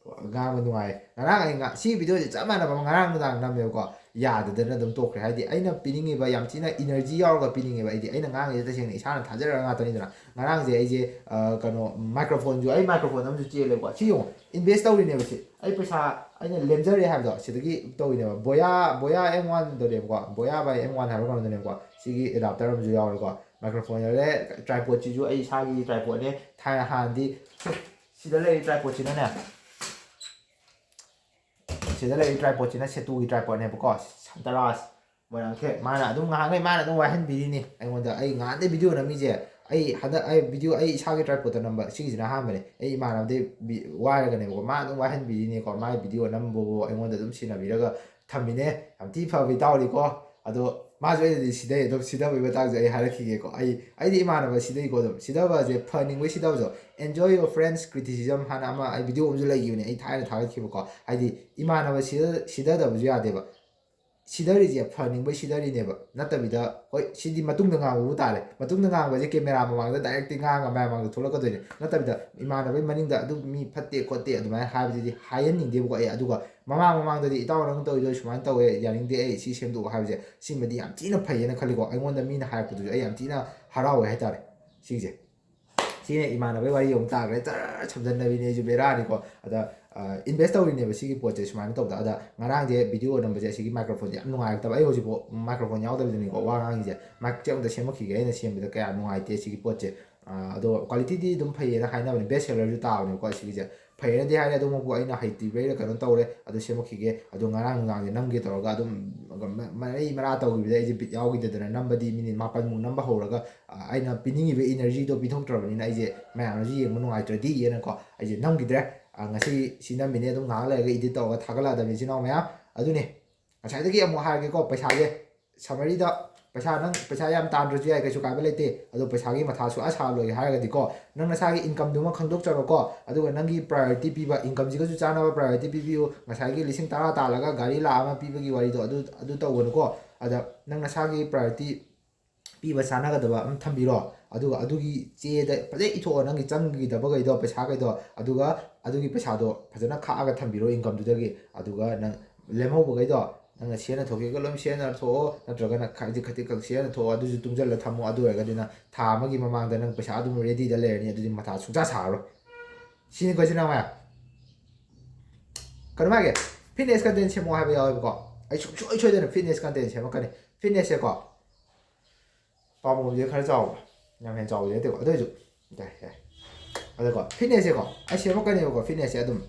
ꯉꯥꯡꯕ ꯅꯨꯡꯉꯥꯏ꯫ ꯉꯔꯥꯡ ꯑꯩ ꯉꯥ-, ꯁꯤ ꯚꯤꯗꯤꯑꯣꯁꯦ ꯆꯞ ꯃꯥꯟꯅꯕ ꯑꯃ ꯉꯔꯥꯡ ꯅꯨꯡꯗꯥꯡ ꯅꯝꯃꯦꯕꯀꯣ, ꯌꯥꯗꯗꯅ ꯑꯗꯨꯝ ꯇꯣꯛꯈ꯭ꯔꯦ꯫ ꯍꯥꯏꯗꯤ ꯑꯩꯅ ꯄꯤꯅꯤꯡꯉꯤꯕ ꯌꯥꯝ ꯊꯤꯅ ꯏꯅꯔꯖꯤ ꯌꯥꯎꯔꯒ ꯄꯤꯅꯤꯡꯉꯦꯕ꯫ ꯑꯩꯗꯤ ꯑꯩꯅ ꯉꯥꯡꯉꯤꯁꯦ ꯇꯁꯦꯡꯅ ꯏꯁꯥꯅ ꯊꯥꯖꯔꯒ ꯉꯥꯛꯇꯅꯤꯗꯅ꯫ ꯉꯔꯥꯡꯁꯦ ꯑꯩꯁꯦ, ꯑ, ꯀꯩꯅꯣ, ꯃꯥꯏꯀ꯭ꯔꯣꯐꯣꯟꯁꯨ, ꯑꯩ ꯃꯥꯏꯀ꯭ꯔꯣꯐꯣꯟ ꯑꯃꯁꯨ ꯆꯦꯜꯂꯦꯕꯀꯣ꯫ ꯁꯤ ꯌꯦꯡꯉꯣ, ꯏꯟꯚꯦꯁ ꯇꯧꯔꯤꯅꯦꯕ ꯁꯤ꯫ ꯑꯩ ꯄꯩꯁꯥ ꯑꯩꯅ ꯂꯦꯝꯖꯔꯦ ꯍꯥꯏꯕꯗꯣ ꯁꯤꯗꯒꯤ ꯇꯧꯔꯤꯅꯦꯕ꯫ ꯕꯣꯌꯥ, ꯕꯣꯌꯥ ꯑꯦꯝ ꯋꯥꯟꯗꯅꯦꯕꯀꯣ, ꯕꯣꯌꯥ ꯕꯥꯏ ꯑꯦꯝ ꯋꯥꯟ ꯍꯥꯏꯕ ꯀꯩꯅꯣꯗꯅꯦꯕꯀꯣ꯫ ꯁꯤꯒꯤ ꯑꯦꯗꯥꯞꯇꯔ ꯑꯃꯁꯨ ꯌꯥꯎꯔꯦꯀꯣ꯫ ꯃꯥꯏꯀ꯭ꯔꯣꯐꯣꯟ ꯌꯥꯎꯔꯦ, ꯇ꯭ꯔꯥꯏꯄꯣꯠꯁꯤꯁꯨ ꯑꯩ ꯏꯁꯥꯒꯤ ꯇ꯭ꯔꯥꯏꯄꯣꯠꯅꯦ꯫ ꯊꯥꯏꯅ ꯍꯥꯟꯅꯗꯤ ꯁꯤꯗ ꯂꯩꯔꯤ ꯇ꯭ꯔꯥꯏꯄꯣꯠꯁꯤꯅꯅꯦ, ꯁꯤꯗ ꯂꯩꯔꯤ ꯇ꯭ꯔꯥꯏꯄꯣꯠꯁꯤꯅ ꯁꯦꯇꯨꯒꯤ ꯇ꯭ꯔꯥꯏꯄꯣꯠꯅꯦꯕꯀꯣ, ꯁꯟꯇꯔꯥꯖ ꯃꯣꯏꯔꯥꯡꯊꯦꯝ꯫ ꯃꯥꯅ ꯑꯗꯨꯝ ꯉꯥꯏꯍꯥꯛꯈꯩ ꯃꯥꯅ ꯑꯗꯨꯝ ꯋꯥꯏꯍꯟꯕꯤꯔꯤꯅꯤ ꯑꯩꯉꯣꯟꯗ꯫ ꯑꯩ ꯉꯍꯥꯟꯗꯩ ꯚꯤꯗꯤꯑꯣ ꯅꯝꯃꯤꯁꯦ, ꯑꯩ ꯍꯟꯗꯛ ꯑꯩ ꯚꯤꯗꯤꯑꯣ ꯑꯩ ꯏꯁꯥꯒꯤ ꯇ꯭ꯔꯥꯏꯄꯣꯠꯇ ꯅꯝꯕ ꯁꯤꯒꯤꯁꯤꯅ ꯑꯍꯥꯟꯕꯅꯦ꯫ ꯑꯩ ꯏꯃꯥꯟꯅꯕꯗꯩ ꯕꯤ-, ꯋꯥꯏꯔꯒꯅꯦꯕꯀꯣ, ꯃꯥ ꯑꯗꯨꯝ ꯋꯥꯏꯍꯟꯕꯤꯔꯤꯅꯤꯀꯣ꯫ ꯃꯥꯒꯤ ꯚꯤꯗꯤꯑꯣ ꯅꯝꯕꯕꯨ ꯑꯩꯉꯣꯟꯗ ꯑꯗꯨꯝ ꯁꯤꯟꯅꯕꯤꯔꯒ ꯊꯝꯃꯤꯅꯦ꯫ ꯌꯥꯝ ꯊꯤ ꯐꯕ ꯏꯇꯥꯎꯅꯤꯀꯣ꯫ ꯑꯗꯣ ꯃꯥꯁꯨ ꯑꯩꯅꯗꯤ ꯁꯤꯗꯩ, ꯑꯗꯨꯝ ꯁꯤꯗꯕꯒꯤ ꯃꯇꯥꯡꯁꯦ ꯑꯩ ꯍꯥꯏꯔꯛꯈꯤꯒꯦꯀꯣ꯫ ꯑꯩ, ꯑꯩꯗꯤ ꯏꯃꯥꯟꯅꯕ ꯁꯤꯗꯩꯀꯣ꯫ ꯑꯗꯨꯝ ꯁꯤꯗꯕꯁꯦ, ꯐꯅꯤꯡꯕꯩ ꯁꯤꯗꯕꯁꯨ, "Enjoy your friends criticism" ꯍꯥꯏꯅ ꯑꯃ ꯑꯩ ꯚꯤꯗꯤꯑꯣ ꯑꯃꯁꯨ ꯂꯩꯈꯤꯕꯅꯦ ꯑꯩ ꯊꯥꯏꯅ ꯊꯥꯒꯠꯈꯤꯕꯀꯣ꯫ ꯍꯥꯏꯗꯤ ꯏꯃꯥꯟꯅꯕ ꯁꯤꯗ-, ꯁꯤꯗꯗꯕꯁꯨ ꯌꯥꯗꯦꯕ꯫ ꯁꯤꯗꯔꯤꯁꯦ ꯐꯅꯤꯡꯕꯩ ꯁꯤꯗꯔꯤꯅꯦꯕ꯫ ꯅꯠꯇꯕꯤꯗ, ꯍꯣꯏ, ꯁꯤꯗꯤ ꯃꯇꯨꯡꯗ ꯉꯥꯡꯕꯕꯨ ꯇꯥꯔꯦ꯫ ꯃꯇꯨꯡꯗ ꯉꯥꯡꯕꯁꯦ ꯀꯦꯃꯦꯔꯥ ꯃꯃꯥꯡꯗ ꯗꯥꯏꯔꯦꯛꯇꯤ ꯉꯥꯡꯉ ꯃꯌꯥꯝ ꯃꯃꯥꯡꯗ ꯊꯣꯛꯂꯛꯀꯗꯣꯏꯅꯦ꯫ ꯅꯠꯇꯕꯤꯗ ꯏꯃꯥꯟꯅꯕꯩ ꯃꯅꯤꯡꯗ ꯑꯗꯨ ꯃꯤ ꯐꯠꯇꯦ ꯈꯣꯠꯇꯦ ꯑꯗꯨꯃꯥꯏꯅ ꯍꯥꯏꯕꯗꯨꯗꯤ ꯍꯥꯏꯍꯟꯅꯤꯡꯗꯦꯕꯀꯣ ꯑꯩ꯫ ꯑꯗꯨꯒ ꯃꯃꯥꯡ ꯃꯃꯥꯡꯗꯗꯤ "ꯏꯇꯥꯎ, ꯅꯪ ꯇꯧꯔꯤꯗꯣ ꯁꯨꯃꯥꯏꯅ ꯇꯧꯋꯦ, ꯌꯥꯅꯤꯡꯗꯦ, ꯑꯩ ꯁꯤ ꯁꯦꯝꯗꯣꯛꯑꯣ" ꯍꯥꯏꯕꯁꯦ, ꯁꯤꯃꯗꯤ ꯌꯥꯝ ꯊꯤꯅ ꯐꯩꯌꯦꯅ ꯈꯜꯂꯤꯀꯣ꯫ ꯑꯩꯉꯣꯟꯗ ꯃꯤꯅ ꯍꯥꯏꯔꯛꯄꯗꯨꯁꯨ ꯑꯩ ꯌꯥꯝ ꯊꯤꯅ ꯍꯔꯥꯎꯋꯦ ꯍꯥꯏꯇꯥꯔꯦ꯫ ꯁꯤꯁꯦ, ꯁꯤꯅ ꯏꯃꯥꯟꯅꯕꯒꯤ ꯋꯥꯔꯤ ꯑꯃꯨꯛ ꯇꯥꯈ꯭ꯔꯦ, ꯖꯔ ꯁꯝꯖꯟꯅꯕꯤꯅꯦ ꯑꯩꯁꯨ, ꯕꯦꯔꯥꯅꯤꯀꯣ꯫ ꯑꯗ ꯏꯟꯚꯦꯁ ꯇꯧꯔꯤꯅꯦꯕ ꯁꯤꯒꯤ ꯄꯣꯠꯁꯦ ꯁꯨꯃꯥꯏꯅ ꯇꯧꯗ꯫ ꯑꯗ ꯉꯔꯥꯡꯁꯦ ꯚꯤꯗꯤꯑꯣ ꯅꯝꯕꯁꯦ ꯑꯁꯤꯒꯤ ꯃꯥꯏꯀ꯭ꯔꯣꯐꯣꯟꯁꯦ ꯌꯥꯝ ꯅꯨꯡꯉꯥꯏꯔꯛꯇꯕ꯫ ꯑꯩ ꯍꯧꯖꯤꯛꯐꯥꯎ ꯃꯥꯏꯀ꯭ꯔꯣꯐꯣꯟ ꯌꯥꯎꯗꯕꯤꯗꯅꯤꯀꯣ ꯋꯥ ꯉꯥꯡꯉꯤꯁꯦ꯫ ꯃꯥꯏꯛꯁꯦ ꯑꯝꯇ ꯁꯦꯝꯃꯛꯈꯤꯒꯦ, ꯑꯩꯅ ꯁꯦꯝꯕꯗ ꯀꯌꯥ ꯅꯨꯡꯉꯥꯏꯇꯦ ꯁꯤꯒꯤ ꯄꯣꯠꯁꯦ꯫ ꯑꯗꯣ ꯀ꯭ꯋꯥꯂꯤꯇꯤꯗꯤ ꯑꯗꯨꯝ ꯐꯩꯌꯦꯅ ꯍꯥꯏꯅꯕꯅꯦ, ꯕꯦꯁ ꯁꯦꯂꯔꯁꯨ ꯇꯥꯕꯅꯦꯕꯀꯣ ꯁꯤꯒꯤꯁꯦ꯫ ꯐꯩꯌꯦꯅꯗꯤ ꯍꯥꯏꯔꯦ, ꯑꯗꯨꯃꯛꯄꯨ ꯑꯩꯅ ꯍꯩꯇ꯭ꯔꯤꯕꯩꯔ ꯀꯩꯅꯣ ꯇꯧꯔꯦ, ꯑꯗꯨ ꯁꯦꯝꯃꯛꯈꯤꯒꯦ꯫ ꯑꯗꯣ ꯉꯔꯥꯡ ꯅꯨꯡꯗꯥꯡꯁꯦ ꯅꯝꯒꯦ ꯇꯧꯔꯒ ꯑꯗꯨꯝ ꯃ- ꯃꯔꯩ ꯃꯔꯥ ꯇꯧꯈꯤꯕꯗ ꯑꯩꯁꯦ ꯕꯤꯠ ꯌꯥꯎꯈꯤꯗꯗꯅ ꯅꯝꯕꯗꯤ ꯃꯤꯅꯤꯠ ꯃꯥꯄꯟꯃꯨꯛ ꯅꯝꯕ ꯍꯧꯔꯒ, ꯑ, ꯑꯩꯅ ꯄꯤꯅꯤꯡꯉꯤꯕ ꯏꯅꯔꯖꯤꯗꯣ ꯄꯤꯊꯣꯛꯇ꯭ꯔꯕꯅꯤꯅ ꯑꯩꯁꯦ ꯃꯌꯥꯝꯅꯁꯨ ꯌꯦꯡꯕ ꯅꯨꯡꯉꯥꯏꯇ꯭ꯔꯗꯤꯅꯀꯣ ꯑꯩꯁꯦ ꯅꯝꯈꯤꯗ꯭ꯔꯦ꯫ ꯑ, ꯉꯁꯤ ꯁꯤ ꯅꯝꯃꯤꯅꯦ, ꯑꯗꯨꯝ ꯉꯥꯏꯍꯥꯛ ꯂꯩꯔꯒ ꯏꯗꯤꯠ ꯇꯧꯔꯒ ꯊꯥꯒꯠꯂꯛꯑꯗꯕꯅꯤ ꯏꯆꯤꯟ ꯏꯅꯥꯎ ꯃꯌꯥꯝ꯫ ꯑꯗꯨꯅꯦ, ꯉꯁꯥꯏꯗꯒꯤ ꯑꯃꯨꯛ ꯍꯥꯏꯔꯒꯦꯀꯣ, ꯄꯩꯁꯥꯁꯦ ꯁꯝꯃꯔꯤꯗ, ꯄꯩꯁꯥ, ꯅꯪ ꯄꯩꯁꯥ ꯌꯥꯝ ꯇꯥꯟꯗ꯭ꯔꯁꯨ ꯌꯥꯏ, ꯀꯩꯁꯨ ꯀꯥꯏꯕ ꯂꯩꯇꯦ꯫ ꯑꯗꯣ ꯄꯩꯁꯥꯒꯤ ꯃꯊꯥ ꯁꯨꯛꯁꯥ ꯁꯥꯔꯣꯏ ꯍꯥꯏꯔꯒꯗꯤꯀꯣ, ꯅꯪ ꯅꯁꯥꯒꯤ ꯏꯟꯀꯝꯗꯨꯃ ꯈꯪꯗꯣꯛꯆꯔꯣꯀꯣ꯫ ꯑꯗꯨꯒ ꯅꯪꯒꯤ ꯄ꯭ꯔꯥꯏꯌꯣꯔꯤꯇꯤ ꯄꯤꯕ, ꯏꯟꯀꯝꯁꯤꯒꯁꯨ ꯆꯥꯟꯅꯕ ꯄ꯭ꯔꯥꯏꯌꯣꯔꯤꯇꯤ ꯄꯤꯕꯤꯌꯨ꯫ ꯉꯁꯥꯏꯒꯤ ꯂꯤꯁꯤꯡ ꯇꯔꯥ ꯇꯥꯜꯂꯒ ꯒꯥꯔꯤ ꯂꯥꯛ ꯑꯃ ꯄꯤꯕꯒꯤ ꯋꯥꯔꯤꯗꯣ ꯑꯗꯨ, ꯑꯗꯨ ꯇꯧꯒꯅꯨꯀꯣ꯫ ꯑꯗ ꯅꯪ ꯅꯁꯥꯒꯤ ꯄ꯭ꯔꯥꯏꯌꯣꯔꯤꯇꯤ ꯄꯤꯕ ꯆꯥꯟꯅꯒꯗꯕ ꯑꯃ ꯊꯝꯕꯤꯔꯣ꯫ ꯑꯗꯨꯒ ꯑꯗꯨꯒꯤ ꯆꯦꯗ ꯐꯖꯅ ꯏꯊꯣꯛꯑꯣ, ꯅꯪꯒꯤ ꯆꯪꯈꯤꯗꯕꯈꯩꯗꯣ, ꯄꯩꯁꯥꯈꯩꯗꯣ꯫ ꯑꯗꯨꯒ ꯑꯗꯨꯒꯤ ꯄꯩꯁꯥꯗꯣ ꯐꯖꯅ ꯈꯥꯛꯑꯒ ꯊꯝꯕꯤꯔꯣ ꯏꯟꯀꯝꯗꯨꯗꯒꯤ꯫ ꯑꯗꯨꯒ ꯅꯪ ꯂꯦꯝꯍꯧꯕꯈꯩꯗꯣ ꯅꯪꯅ ꯁꯤꯖꯤꯟꯅ ꯊꯣꯛꯀꯦꯒ ꯂꯣꯏ ꯁꯤꯖꯤꯟꯅ ꯊꯣꯛꯑꯣ, ꯅꯠꯇ꯭ꯔꯒꯅ ꯈꯖꯤꯛ ꯈꯖꯤꯛ ꯈꯛ ꯁꯤꯖꯤꯟꯅ ꯊꯣꯛꯑꯣ꯫ ꯑꯗꯨꯁꯨ ꯇꯨꯡꯁꯤꯜꯂ ꯊꯝꯃꯣ꯫ ꯑꯗꯨ ꯑꯣꯏꯔꯒꯗꯤ ꯅꯪ ꯊꯥ ꯑꯃꯒꯤ ꯃꯃꯥꯡꯗ ꯅꯪ ꯄꯩꯁꯥ ꯑꯗꯨꯝ ꯔꯦꯗꯤꯗ ꯂꯩꯔꯅꯤ꯫ ꯑꯗꯨꯗꯤ ꯃꯊꯥ ꯁꯨꯡꯁꯥ ꯁꯥꯔꯔꯣꯏ꯫ ꯁꯤꯅꯤꯀꯣ ꯏꯆꯤꯟ ꯏꯅꯥꯎ ꯃꯌꯥꯝ꯫ ꯀꯩꯅꯣ ꯍꯥꯏꯒꯦ, ꯐꯤꯠꯅꯦꯁ ꯀꯟꯇꯦꯟ ꯁꯦꯝꯃꯣ ꯍꯥꯏꯕ ꯌꯥꯎꯋꯦꯕꯀꯣ꯫ ꯑꯩ ꯁꯨꯡꯁꯣꯏ ꯁꯣꯏꯗꯅ ꯐꯤꯠꯅꯦꯁ ꯀꯟꯇꯦꯟ ꯁꯦꯝꯃꯛꯀꯅꯤ꯫ ꯐꯤꯠꯅꯦꯁꯁꯦꯀꯣ, ꯄꯥꯝꯕꯣꯝꯁꯦ ꯈꯔ ꯆꯥꯎꯕ, ꯌꯥꯝ ꯍꯦꯟꯅ ꯆꯥꯎꯕꯗꯤ ꯅꯠꯇꯦꯀꯣ, ꯑꯗꯨ ꯑꯣꯏꯁꯨ ꯌꯥꯏ, ꯌꯥꯏ꯫ ꯑꯗꯀꯣ, ꯐꯤꯠꯅꯦꯁꯁꯦꯀꯣ ꯑꯩ ꯁꯦꯝꯃꯛꯀꯅꯦꯕꯀꯣ꯫ ꯐꯤꯠꯅꯦꯁꯁꯦ ꯑꯗꯨꯝ,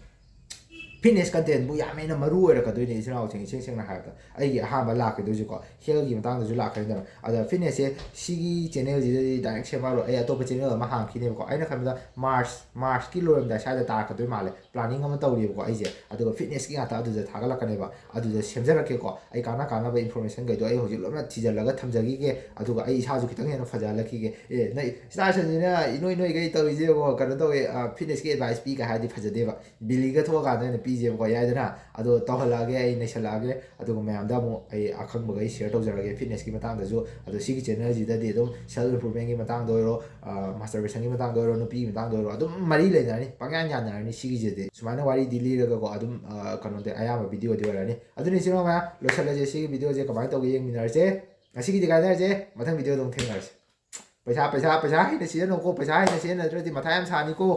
ꯐꯤꯠꯅꯦꯁ ꯀꯟꯇꯦꯟꯕꯨ ꯌꯥꯝ ꯍꯦꯟꯅ ꯃꯔꯨ ꯑꯣꯏꯔꯛꯀꯗꯣꯏꯅꯦ ꯏꯆꯤꯟ ꯏꯅꯥꯎꯁꯤꯡ꯫ ꯏꯁꯦꯡ ꯁꯦꯡꯅ ꯍꯥꯏꯔꯕꯗ ꯑꯩꯒꯤ ꯑꯍꯥꯟꯕ ꯂꯥꯛꯀꯗꯣꯏꯁꯦꯀꯣ, ꯍꯦꯜꯒꯤ ꯃꯇꯥꯡꯗꯁꯨ ꯂꯥꯛꯀꯅꯤꯗꯅ꯫ ꯑꯗ ꯐꯤꯠꯅꯦꯁꯁꯦ ꯁꯤꯒꯤ ꯆꯦꯅꯦꯜꯁꯤꯗꯗꯤ ꯗꯥꯏꯔꯦꯛ ꯁꯦꯝꯃꯛꯑꯔꯣꯏ, ꯑꯩ ꯑꯇꯣꯞꯄ ꯆꯦꯅꯦꯜ ꯑꯃ ꯍꯥꯡꯈꯤꯅꯦꯕꯀꯣ꯫ ꯑꯩꯅ ꯈꯟꯕꯗ ꯃꯥꯔꯆ, ꯃꯥꯔꯆꯀꯤ ꯂꯣꯏꯔꯝꯗꯥꯏ ꯁ꯭ꯋꯥꯏꯗ ꯇꯥꯔꯛꯀꯗꯣꯏ ꯃꯥꯜꯂꯦ꯫ ꯄ꯭ꯂꯥꯅꯤꯡ ꯑꯃ ꯇꯧꯔꯤꯕꯀꯣ ꯑꯩꯁꯦ꯫ ꯑꯗꯨꯒ ꯐꯤꯠꯅꯦꯁꯀꯤ ꯉꯥꯛꯇ ꯑꯗꯨꯗ ꯊꯥꯒꯠꯂꯛꯀꯅꯦꯕ꯫ ꯑꯗꯨꯗ ꯁꯦꯝꯖꯔꯛꯀꯦꯀꯣ꯫ ꯑꯩ ꯀꯥꯟꯅ ꯀꯥꯟꯅꯕ ꯏꯟꯐꯣꯔꯃꯦꯁꯟꯈꯩꯗꯣ ꯑꯩ ꯍꯧꯖꯤꯛ ꯂꯣꯏꯅ ꯊꯤꯖꯤꯜꯂꯒ ꯊꯝꯖꯈꯤꯒꯦ꯫ ꯑꯗꯨꯒ ꯑꯩ ꯏꯁꯥꯁꯨ ꯈꯤꯇꯪ ꯍꯦꯟꯅ ꯐꯖꯍꯜꯂꯛꯈꯤꯒꯦ꯫ "ꯑꯦ, ꯅꯪ ꯏꯁꯇꯥꯔꯁꯟꯁꯤꯅ ꯏꯅꯣꯏ ꯅꯣꯏꯒꯩ ꯇꯧꯔꯤꯁꯦ ꯌꯦꯡꯉꯣ, ꯀꯩꯅꯣ ꯇꯧꯋꯦ, ꯐꯤꯠꯅꯦꯁꯀꯤ ꯑꯦꯗꯚꯥꯏꯁ ꯄꯤꯒ" ꯍꯥꯏꯔꯗꯤ ꯐꯖꯗꯦꯕ꯫ ꯕꯤꯂꯤꯒ ꯊꯣꯛꯑꯀꯥꯟꯗ ꯑꯣꯏꯅ ꯄꯤ ꯄꯤꯖꯦꯕꯀꯣ, ꯌꯥꯏꯗꯅ꯫ ꯑꯗꯣ ꯇꯧꯍꯜꯂꯛꯑꯒꯦ, ꯑꯩ ꯅꯩꯁꯜꯂꯛꯑꯒꯦ꯫ ꯑꯗꯨꯒ ꯃꯌꯥꯝꯗ ꯑꯃꯨꯛ ꯑꯩ ꯑꯈꯪꯕꯈꯩ ꯁꯤꯌꯔ ꯇꯧꯖꯔꯒꯦ ꯐꯤꯠꯅꯦꯁꯀꯤ ꯃꯇꯥꯡꯗꯁꯨ꯫ ꯑꯗꯣ ꯁꯤꯒꯤ ꯆꯦꯅꯦꯜꯁꯤꯗꯗꯤ ꯑꯗꯨꯝ ꯁꯦꯜꯐ ꯏꯝꯄ꯭ꯔꯨꯚꯃꯦꯟꯒꯤ ꯃꯇꯥꯡꯗ ꯑꯣꯏꯔꯣ, ꯃꯥꯁꯇꯔꯕꯦꯁꯟꯒꯤ ꯃꯇꯥꯡꯗ ꯑꯣꯏꯔꯣ, ꯅꯨꯄꯤꯒꯤ ꯃꯇꯥꯡꯗ ꯑꯣꯏꯔꯣ, ꯑꯗꯨꯝ ꯃꯔꯤ ꯂꯩꯅꯔꯅꯤ, ꯄꯪꯌꯥꯟ ꯌꯥꯟꯅꯔꯅꯤ ꯁꯤꯒꯤꯁꯤꯗꯤ꯫ ꯁꯨꯃꯥꯏꯅ ꯋꯥꯔꯤꯗꯤ ꯂꯤꯔꯒꯀꯣ, ꯑꯗꯨꯝ ꯀꯩꯅꯣꯗꯤ ꯑꯌꯥꯝꯕ ꯚꯤꯗꯤꯑꯣꯗꯤ ꯑꯣꯏꯔꯅꯤ꯫ ꯑꯗꯨꯅꯤ ꯏꯆꯤꯟ ꯏꯅꯥꯎ ꯃꯌꯥꯝ, ꯂꯣꯏꯁꯤꯜꯂꯁꯦ ꯁꯤꯒꯤ ꯚꯤꯗꯤꯑꯣꯁꯦ꯫ ꯀꯃꯥꯏꯅ ꯇꯧꯒꯦ ꯌꯦꯡꯃꯤꯟꯅꯔꯁꯦ꯫ ꯉꯁꯤꯒꯤꯗꯤ ꯀꯥꯏꯅꯔꯁꯦ, ꯃꯊꯪ ꯚꯤꯗꯤꯑꯣꯗ ꯑꯃꯨꯛ ꯊꯦꯡꯅꯔꯁꯦ꯫ ꯄꯩꯁꯥ ꯄꯩꯁꯥ ꯄꯩꯁꯥ ꯍꯩꯅ ꯁꯤꯖꯤꯟꯅꯧꯀꯣ꯫ ꯄꯩꯁꯥ ꯍꯩꯅ ꯁꯤꯖꯤꯟꯅꯗ꯭ꯔꯗꯤ ꯃꯊꯥ ꯌꯥꯝ ꯁꯥꯅꯤꯀꯣ꯫